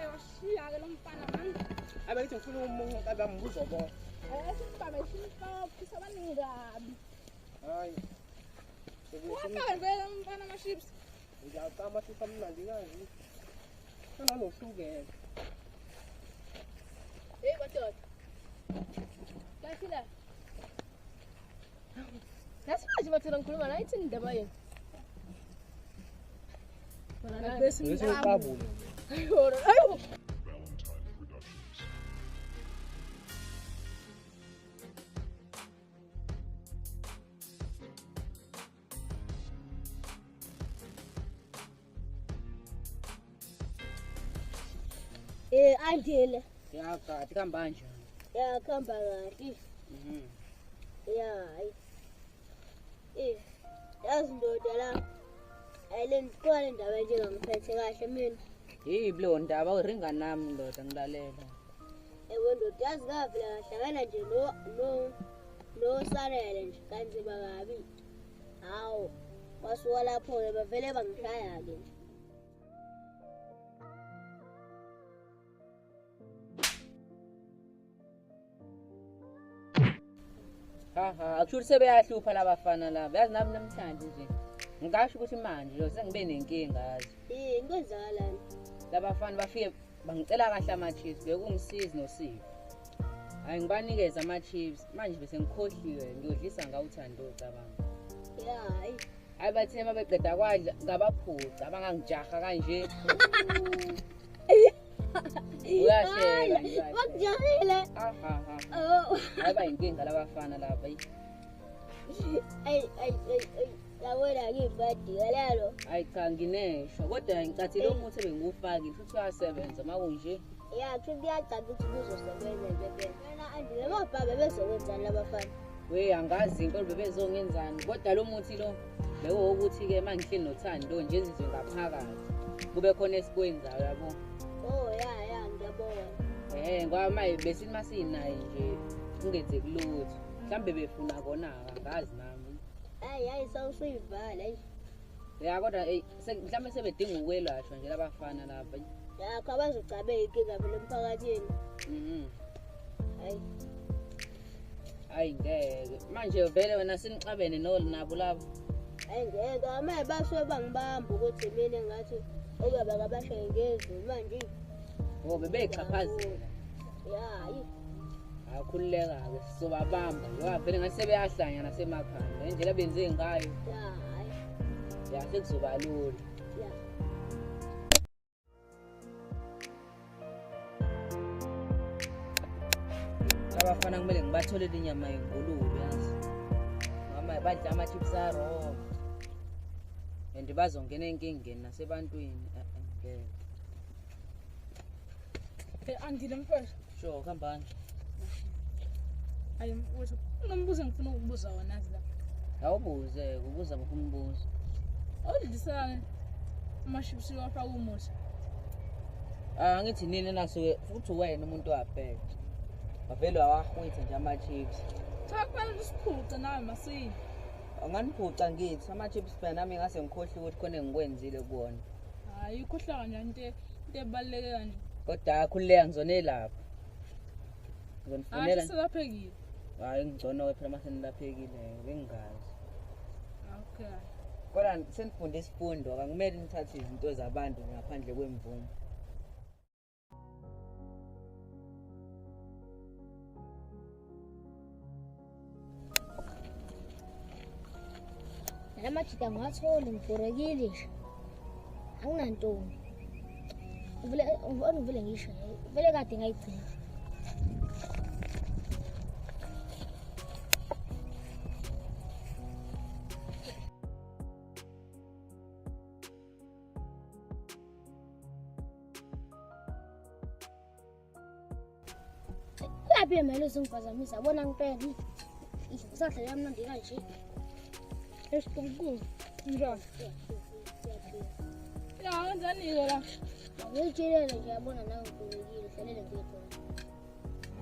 Ewashiya ke lo mfana man. Abakithi ngifuna umunye abambuzo bo. Sibambe simfaka abaningi kabi. Hayi. Wafaka vele umfana ama chips. Ngiyacama chips amnandi kanje. Nanoshukela. Hey madoda. Kahle la. Nasifaje madoda ngikhuluma naye ithini indaba yenu? Bese ngiqabule. Ayo, ayo. Andile. Ya kahle kuhamba kanjani? Ya kuhamba kahle. Ya hayi. Yazi ndoda la. Ayile ndikhona indaba nje ngangiphethe kahle mina. Yiphi leyo ndaba uringa nami ndoda ngilalela. Ewe ndoda yazi ngavela ngahlangana nje no Sanele nje kanzima kabi. Hawu wasuka lapho-ke bavele bangishaya-ke nje. Ha akusho ukuthi sebeyahlupha labafana laba. Yazi nami namhlanje nje ngingasho ukuthi manje lo sengibe nenkinga yazi. Kwenzakalani? Labafana bafike bangicela kahle ama-chips, bekungisizi noSipho. Hayi ngibanikeza ama-chips, manje bese ngikhohliwe ngiyodlisa ngawuthando ucabanga. Ya hayi. Hayi bathe uma beqeda kwadla ngabaphuca abangangijaha kanje. Uyashela. Bakujahile. Aha. Oh. Hayi bayinkinga labafana laba. Ay ay ay. Yabona ngibhadi lelo. Hayi cha nginesho kodwa ngicathi lo muthi bengiwufakile futhi uyasebenza makunje. Ya kuthi kuyacaca ukuthi kuzosebenza nje phela. Wena Andile mababa bezokwenzani labafana? We angazi into bebezongenzani kodwa lo muthi lo bekuwukuthi ke mangihleli noThando nje izizwe ngaphakathi. Kube khona esikwenzayo yabo. Oh ya ngiyabona. Ngoba manje besithi masinaye nje kungenzeki lutho. Mhlambe befuna kona angazi nami. Hayi sawusuyivala ayi. Ya kodwa mhlambe sebedinga ukwelashwa nje labafana laba. Yakho abazocabeka inkinga phela emphakathini. Hayi. Hayi ngeke. Manje vele wena sinixabene nabo labo. Hayi ngeke, manje basuke bangibamba ukuthi mina ngathi obaba kabashaye ngezulu manje. Ngoba beyixhaphazela. Ya hayi. Akhululeka-ke sizobabamba njengoba vele ngathi sebeyahlanya nasemakhanda indlela abenze ngayo. Ya hayi. Ya sekuzoba lula. Ya. Abafana kumele ngibatholele inyama yengulube yazi. Mama badla ama-chips aro. And bazongena enkingeni nasebantwini. Ngeke. Hey Andile mfethu. Sure, kuhambani? Hayi mfowethu, unombuzo engifuna ukubuza wona la. Awubuze, ubuza ngokumbuzo. Awudlisane ama-chips wafaka umuthi. Angithi nini nasuke futhi wena umuntu wabheka. Bavele wawahwitha nje ama-chips. Cha kufanele usiphuce nawe masinya. Anganiphuca ngithi ama-chips phela nami ngase ngikhohlwe ukuthi khona engikwenzile kuwona. Hayi ukhohlwa kanjani into ebaluleke kanje. Kodwa akhululeka ngizonelapha. Ngizonifunela. Hayi selaphekile. Hayi ngcono ke phela mase nilaphekile bengingazi. Okay. Kodwa senifunde isifundo akumele nithathe izinto zabantu ngaphandle kwemvumo. La majita ngiwatholi ngibhorekile nje. Anginantombi. Ngivele ngivele ngisho vele kade ngayigcina. Uyaphi manje uzongiphazamisa bona ngempela. Usadlala kamnandi kanje. Esikhulu. Njani? Ya, wenzani-ke la? Ngiyitshelele nje yabona nawe ngibhekile hlalele ngedwa.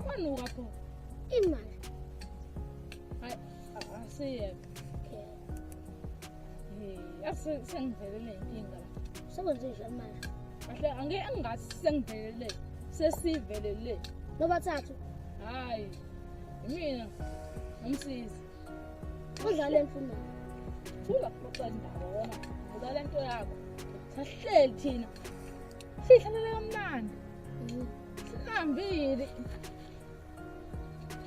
Kwanuka pho. Ini manje? Hayi, asiyeke. Hey, asengivelele inkinga la. Sekwenze njani manje? Kahle angeke engathi sengivelele. Sesivelele. Nobathathu. Hayi. Imina nomsizi. Udlale mfuna. Thula kuxoxa indaba wona. Udlala into yakho. Sahleli thina. Sihlalele kamnandi. Silambile.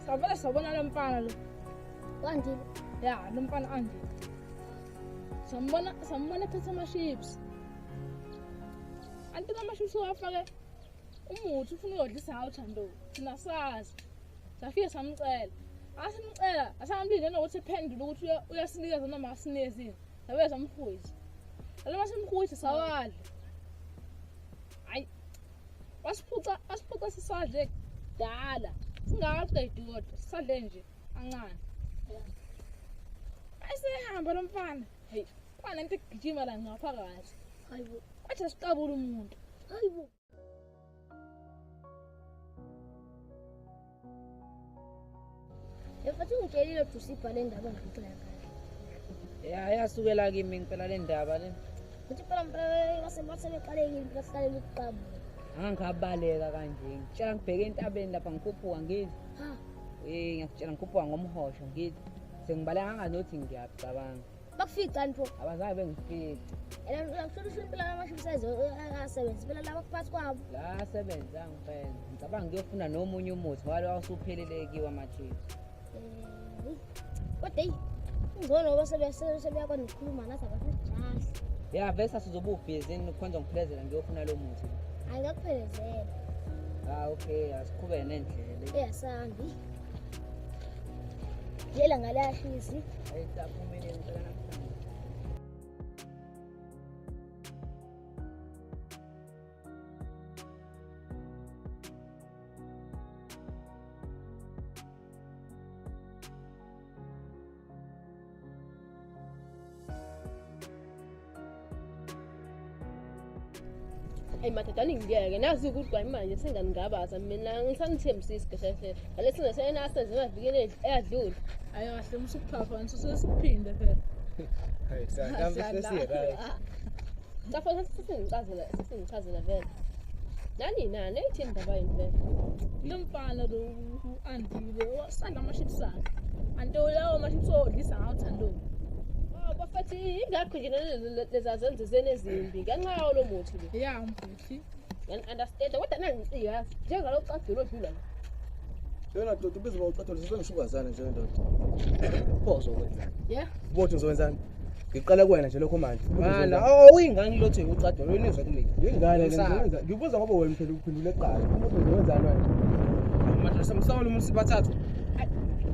Savele sabona lo mfana lo. Wandile. Ya, lo mfana andile. Sambona sambona ethatha ama-chips. Anti lama-chips wafake umuthi ufuna uyodlisa ngawo Thando. Thina sazi. Safike samcela. Asimcela, asamlinde nokuthi ephendule ukuthi uyasinikeza noma akasinikezi yini. Sabuye samhwitha. Noma simhwitha sawadla. Hayi. Wasiphuca, wasiphuca sisadle kudala. Singakaqedi kodwa, sisadle nje kancane. Ayisehamba lo mfana. Hey, kwanento egijima la ngaphakathi. Hayibo. Kwathi asiqabula umuntu. Hayibo. Mfethu ungitshelile ukuthi usibhale indaba engixoxela ngayo. Ya yasukela kimi ngempela le ndaba le. Uthi phela mpela basebeqalekile basiqalele ukuqabula. Angangabaleka kanje. Ngitshela ngibheke entabeni lapha ngikhuphuka ngithi. Ha. Eh ngiyakutshela ngikhuphuka ngomhosho ngithi. Sengibaleka nganganothi ngiyacabanga. Bakuficani pho? Abazange bengifice. Ena ngithola usho impela amashimsayizi asebenza phela laba kuphathi kwabo. La asebenza ngempela. Ngicabanga ngiyofuna nomunye umuthi ngoba lo awusuphelele kiwo ama-chips. Eh, kodwa eyi ngcono ngoba sebeyakwazi nokukhuluma nathi abasajahli. Ya vese sizobe ubhizi khonza ngiphelezela ngiyofuna lo muthi. Hayi ngakuphelezela. Ah okay, asiqhubeke nendlela. Eyasambi. Yela ngalashisi. Hayi saphumele ngempela namhlanje. Eyi madoda aningiyeke nazi ukuthi kwamanje senganingabaza mina ngisanithembisisi kahle kahle ngalesi ngesenasenze emavikini eyadlula. Hayi kahle musukuphapha wena sesiphinde phela. Hayi, siyahamba sesiyi-right. Cha futhi sesingichazela sesingichazela vele. Nani nani eyithini indaba yini vele? Lo mfana lo u-Andile wasanda ama-chips akhe. Anto lawo ma-chips odlisa ngawo Thando. Oh bafethu ingakho nje leza zenzo zenu ezimbi ngenxa yawo lo muthi lo. Ya mfethu. Ngani-understand kodwa nangicika yazi njengalo cagilo odlula la. Yona ndoda ubiza uba ucathulo sesengishukazana nje ndoda. Pho uzokwenzani? Yeah. Bothi uzokwenzani? Ngiqala kuwena nje lokho manje. Mana, oh uyingane lothe ucadolo uyinizwa kumina. Ingane le Usaphi? ngizowenza. Ngibuza ngoba wena phela uphendule kuqala. Umuntu uzokwenzani wena? Manje samsawula umuntu sibathathu.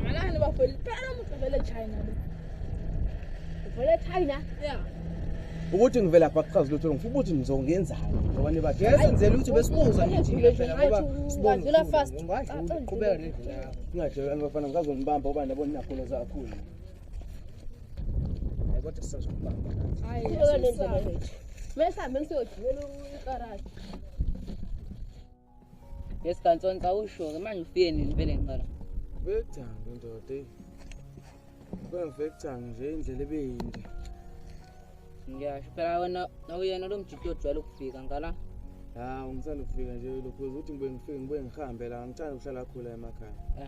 Anani bafowethu phela lo muntu uvele eChina lo. Uvele eChina? Ya. Ukuthi ngivela lapha kuchaza lutho ngifuna ukuthi ngizongenzani ngoba nibathi. Ngeke lutho besibuza nje thina phela ngoba sibonga. Ungadlula fast. Ungadlula qhubeka nendlela yakho. Ngingajelani bafana ngazonibamba ngoba nabo ninakhona zakhulu. Hayi kodwa sisazokubamba. Hayi. Qhubeka nendlela yethu. Kumele sihambe siyojikela ikarati. Ngesigantsonsa awusho-ke manje ufike nini vele ngicela. Vectang ndoda. Kwemvectang nje indlela ebeyinde. Ngiyasho phela wena awuyena lo mjito ojwayele ukufika ngala. Ha, ngisanda kufika nje lokho ukuthi ngibuye ngifike ngibuye ngihambe la ngithanda ukuhlala kakhulu la emakhaya. Ehhe.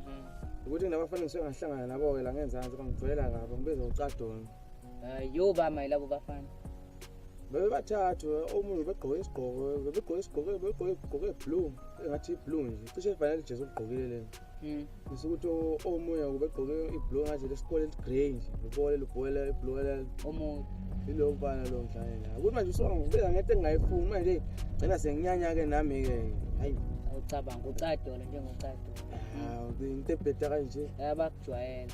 Ukuthi nginabafana ngisuke ngahlangana nabo-ke la ngenzansi bangigcwela kabi ngibiza ucadona. Hayi yoba maye labo bafana. Bebebathathu omunye ubegqoke isigqoko, bebegqoke isigqoko, bebegqoke igqoke blue, engathi i-blue nje. Cishe ifanele ijezi ogqokile lena. Ngisukuthi omunye ubegqoke ibhulukwe ngathi lesikole eligrey nje, ubole libhola ibhola omunye. Yilo mfana lo ngihlale naye. Ukuthi manje usuka ngibeka ngento engingayifuni manje gcina senginyanya ke nami ke. Hayi awucabanga ucadola njengocadola. Hawu into ebheda kanje. Abakujwayele.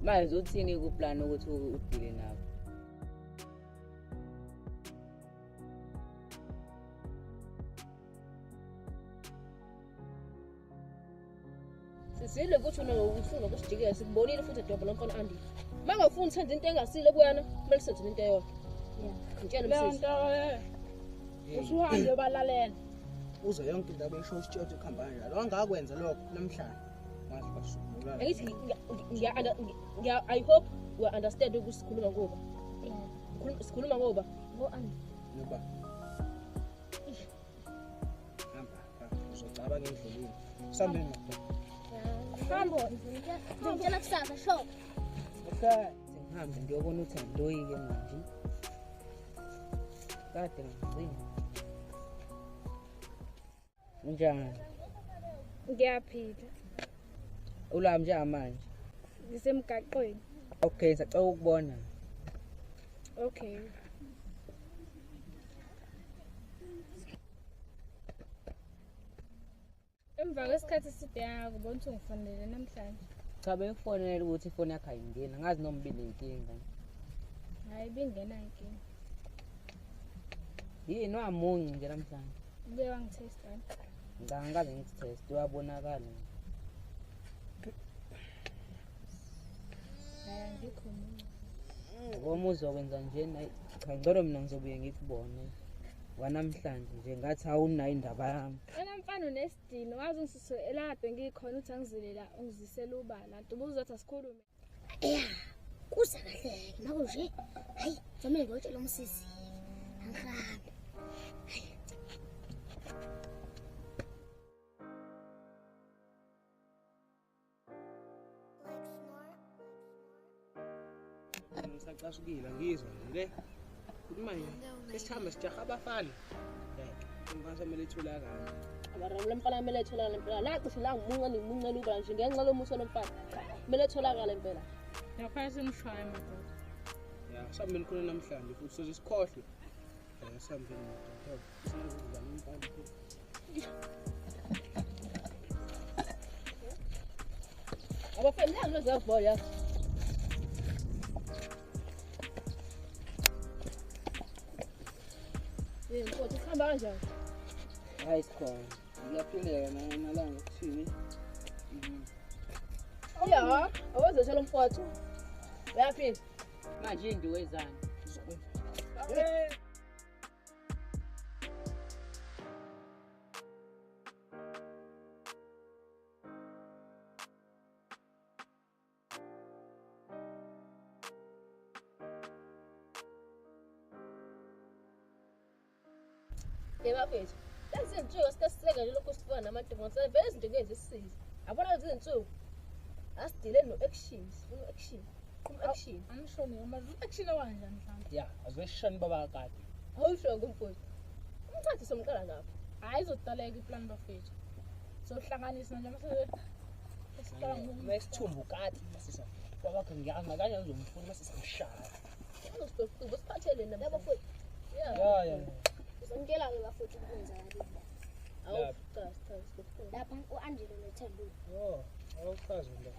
Manje uthini kuplan ukuthi udile nabo? Sizile ukuthi ufuna ukusijikela sikubonile futhi edobha lomfana Andy. Uma ngafuni senze into engasile kuyena, kumele senze into eyodwa. Ngitshele Leyo msisi. nto usuhambe balalela. Uzwe yonke indaba esho usitshela ukuthi kuhamba kanjalo. Wangakwenza lokho namhlanje. Ngazi basungula. Angithi ngiya I hope we understand ukuthi sikhuluma ngoba. Sikhuluma ngoba ngo Andy. Noba. Hamba, uzocabanga endleleni. Sambe ngapha. Hambo, ngizokutshela kusasa sho. Okay. Sengihambe ngiyobona uThandoyi-ke manje. Kade ngigcina. Unjani? Ngiyaphila. Ulami njengamanje? Ngisemgaqweni. Okay, sacela ukubona. Okay. Emva kwesikhathi eside ngakubona ukuthi ungifonele namhlanje. Cha bengikufonela ukuthi ifoni yakho ayingeni, angazi noma ibinenkinga. Hhayi ibingena inkinga. Yini wamuncu nje namhlanje? Ubuye wangithesta. Ngicabanga angikaze ngikutheste, uyabonakala. Hhayi angikho muncu. Ngoba uma uzokwenza njena, cha ngcono mina ngizobuye ngikubone. Wanamhlanje nje ngathi awunayo indaba yami. Wena mfana unesidino, wazi ungisuse la kade ngikhona uthi angizilela ungizisele ubala. Ntoba uzothi asikhulume. Ya, kuza kahle-ke makunje. Hayi, ngizomele ngiyotshela umsizi. Angihambe. Ngisacasukile ngizwa nje le. Ukuthi manje sesihambe sijaha abafana. Ngeke, umfana kumele etholakale. Abarabula mfana kumele etholakale impela. La cishe la ngimunca ngimuncela ubala nje ngenxa lomusa lomfana. Kumele etholakale impela. Yakhona simshaye madoda. Ya, sihambeni khona namhlanje futhi soze sikhohlwe. Sihambeni madoda. Siyazama umfana futhi. Abafana la ngizobhola. Nkosi kuhamba kanjani? Hayi sikhona. Ngiyaphileka nalanga kuthini? Ya, awezeshela umfowethu. Uyaphila. Manje into wezani? Yebafethu, lezi zinsuku sike nje lokhu sifana namantombazane vele izinto ngeke zisisize. Yabona lezi zinsuku asidile no-action, sifuna u-action. Qhuma action. Angishoni noma action okanjani mhlawumbe? Ya, azweshani baba kade. Awusho ngomfowethu. Umthathe somqala ngapha. Hayi izodaleka iplan bafethu. Sohlanganisa nje mase siqala ngoku. Mesithumbu kade masisa. Babakhe ngiyazi kanjani uzomfuna masisa mshaya. Uzosiqhuba siphathele nabo Yabo futhi. Ya. Ya ya. Ngizonitshela-ke bafowethu ukwenzakalile la. Awu cha cha. Lapha u-Angelo noThando. Oh, awuchazi nto.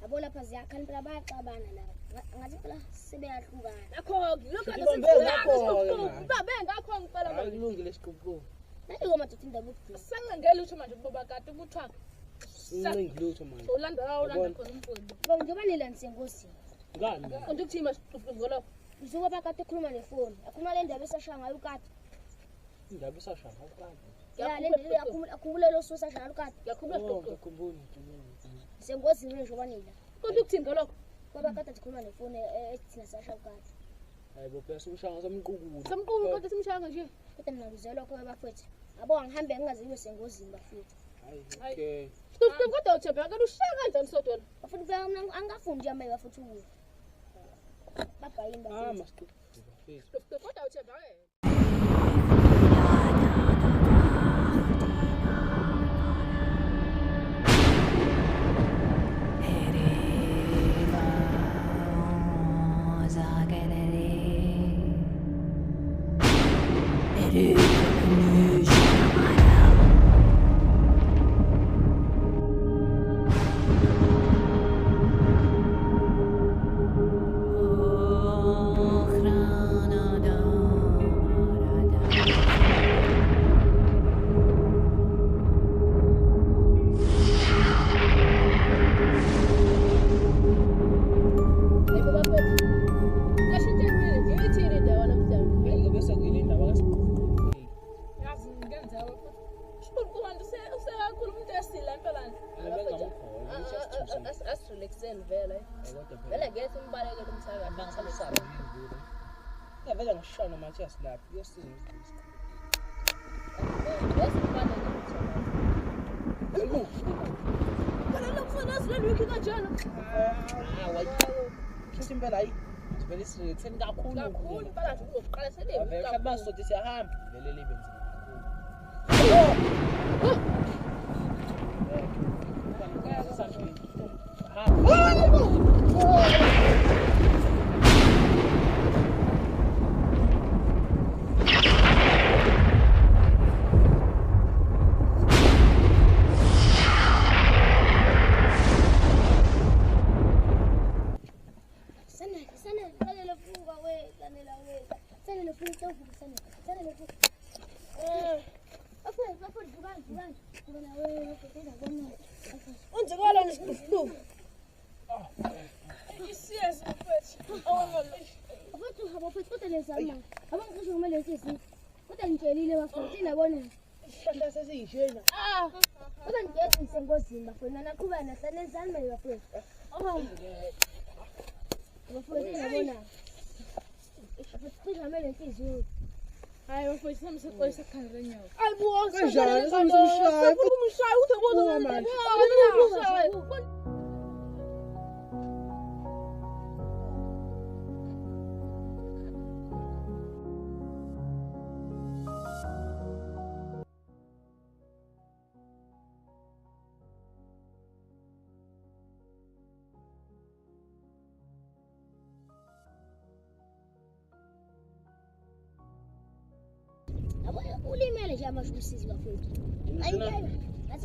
Yabo lapha ziyakhala impela bayaxabana lapha. Ngathi phela sebeyahlukana. Nakho-ke lokhu Sibambe ngakho-ke manje. Ubambe ngakho ngempela Hayi manje. kulungile siqubuqu. Naliko madoda indaba ubudisi. Sangangela lutho manje kuboba kade kuthiwa Sincingi lutho manje. ulanda la ulanda Yabona. khona umfowethu. Ngoba njengoba nilandise ngosini. Ngani? Konje ukuthini manje ngolokho? Njengoba bakade ekhuluma nefoni. Akhuluma le ndaba esashaya ngayo ukade. Indaba isashaya ukade. Ya le ndaba akhumbula lo suku esashaya ukade. Ngiyakhumbula Oh, siqubuqu. ngiyakhumbula. Sengozini njengoba nila. Konje ukuthini ngalokho? Baba kade ekhuluma nefoni ethi sashaya ukade. Hayi bo phela simshaya samqukula. Samqukula kodwa simshaya nje. Kodwa mina ngizwe lokho bafowethu. Abo angihambe ngingaziwe sengozini bafowethu. Hayi okay. Siqubuqu kodwa uthemba kanti ushaya kanjani sodwa? Bafuna phela mina angikafundi nje amaye bafowethu ukufa. Babhayini Ah, bafowethu. masiqubuqu bafethu. Siqubuqu kodwa uthemba ke. Ulimele nje amashusizi bafowethu.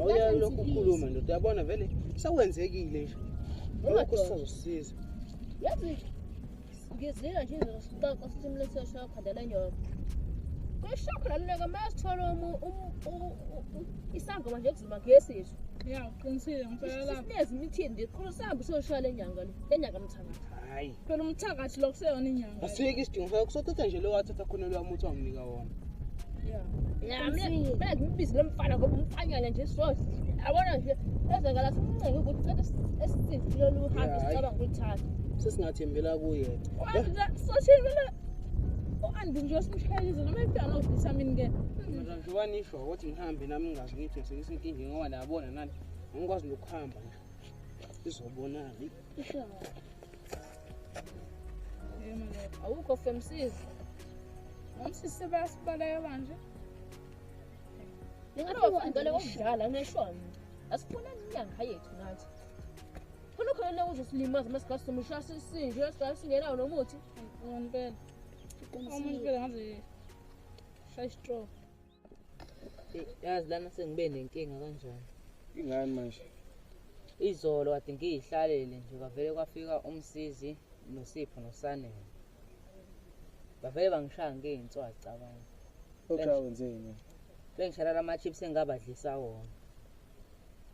Awuya lokhu ukukhuluma ndoda uyabona vele sekwenzekile nje. Lokho sisazosiza. Yazi ngizila nje ngizositaka sisimlethe shaka lenyoka. Kweshaka lenyoka masithola isangoma nje kuzima ngesizwe. Ya uqinisile ngempela lapho. Sinezi imithini nje qhulu sambe soshaya lenyanga le. Lenyanga mthakathi. Hayi. Phela umthakathi lo kuseyona inyanga. Asike isidingo sakho sothatha nje lo wathatha khona lo muthi wanginika wona. Ya mina ngimbizi lo mfana ngoba umfanyana nje so yabona nje ezakala simncenge ukuthi cela esisize lolu hambe sicabanga ukulithatha. Sesingathembela kuye. Sothembela u-Andy nje simshayelize noma ifika no-vitamin ke. Manje njengoba nisho ukuthi ngihambe nami ngingazi ngithi ngisenkingeni ngoba nabona nani angikwazi nokuhamba nje. Sizobonana. Awukho femsizi. Umsisi sebasibaleka manje. Ningafika ngokudlala neshona. Asifuna inyanga yethu nathi. Khona khona la uzosilimaza masigasi somushaya sinje singenawo nomuthi. Impela. Umuntu phela ngaze shaya stroke. Yazi lana sengibe nenkinga kanjani? Ingani manje? Izolo kade ngiyihlalele nje kwavele kwafika umsizi noSipho noSanele. Bavele bangishaya ngey'nswazi cabanga. Okushawa wenzeni? Bengishayela ama-chips engabadlisa wona.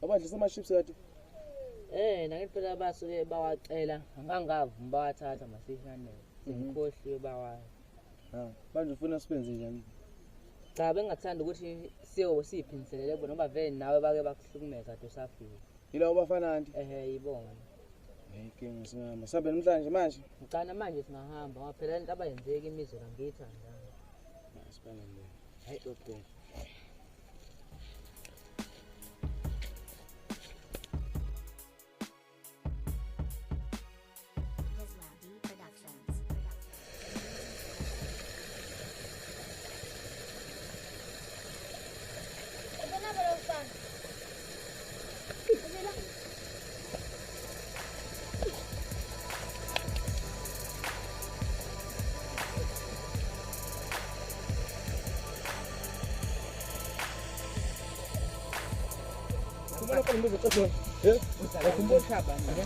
Abadlisa ama-chips kade? Nakithi phela basuke bawacela angangavumi bawathatha masishane. Sengikhohliwe bawayo. Manje ufuna sibenze njani? Cha bengingathanda ukuthi siyobe siyiphindiselele kubo noma vele nawe bake bakuhlukumeza kade usafika. Yilabo bafana anti? Ehhe yibona. Inkinga singahamba. Sihambe namhlanje manje? Ngicana manje singahamba ngoba phela lento abayenzeki imizwa angiyithandanga. Sibangene. Hayi lokho. Uyakhumbula lokho ngibuza ucethu? Eh? Uyakhumbula uShabani ne?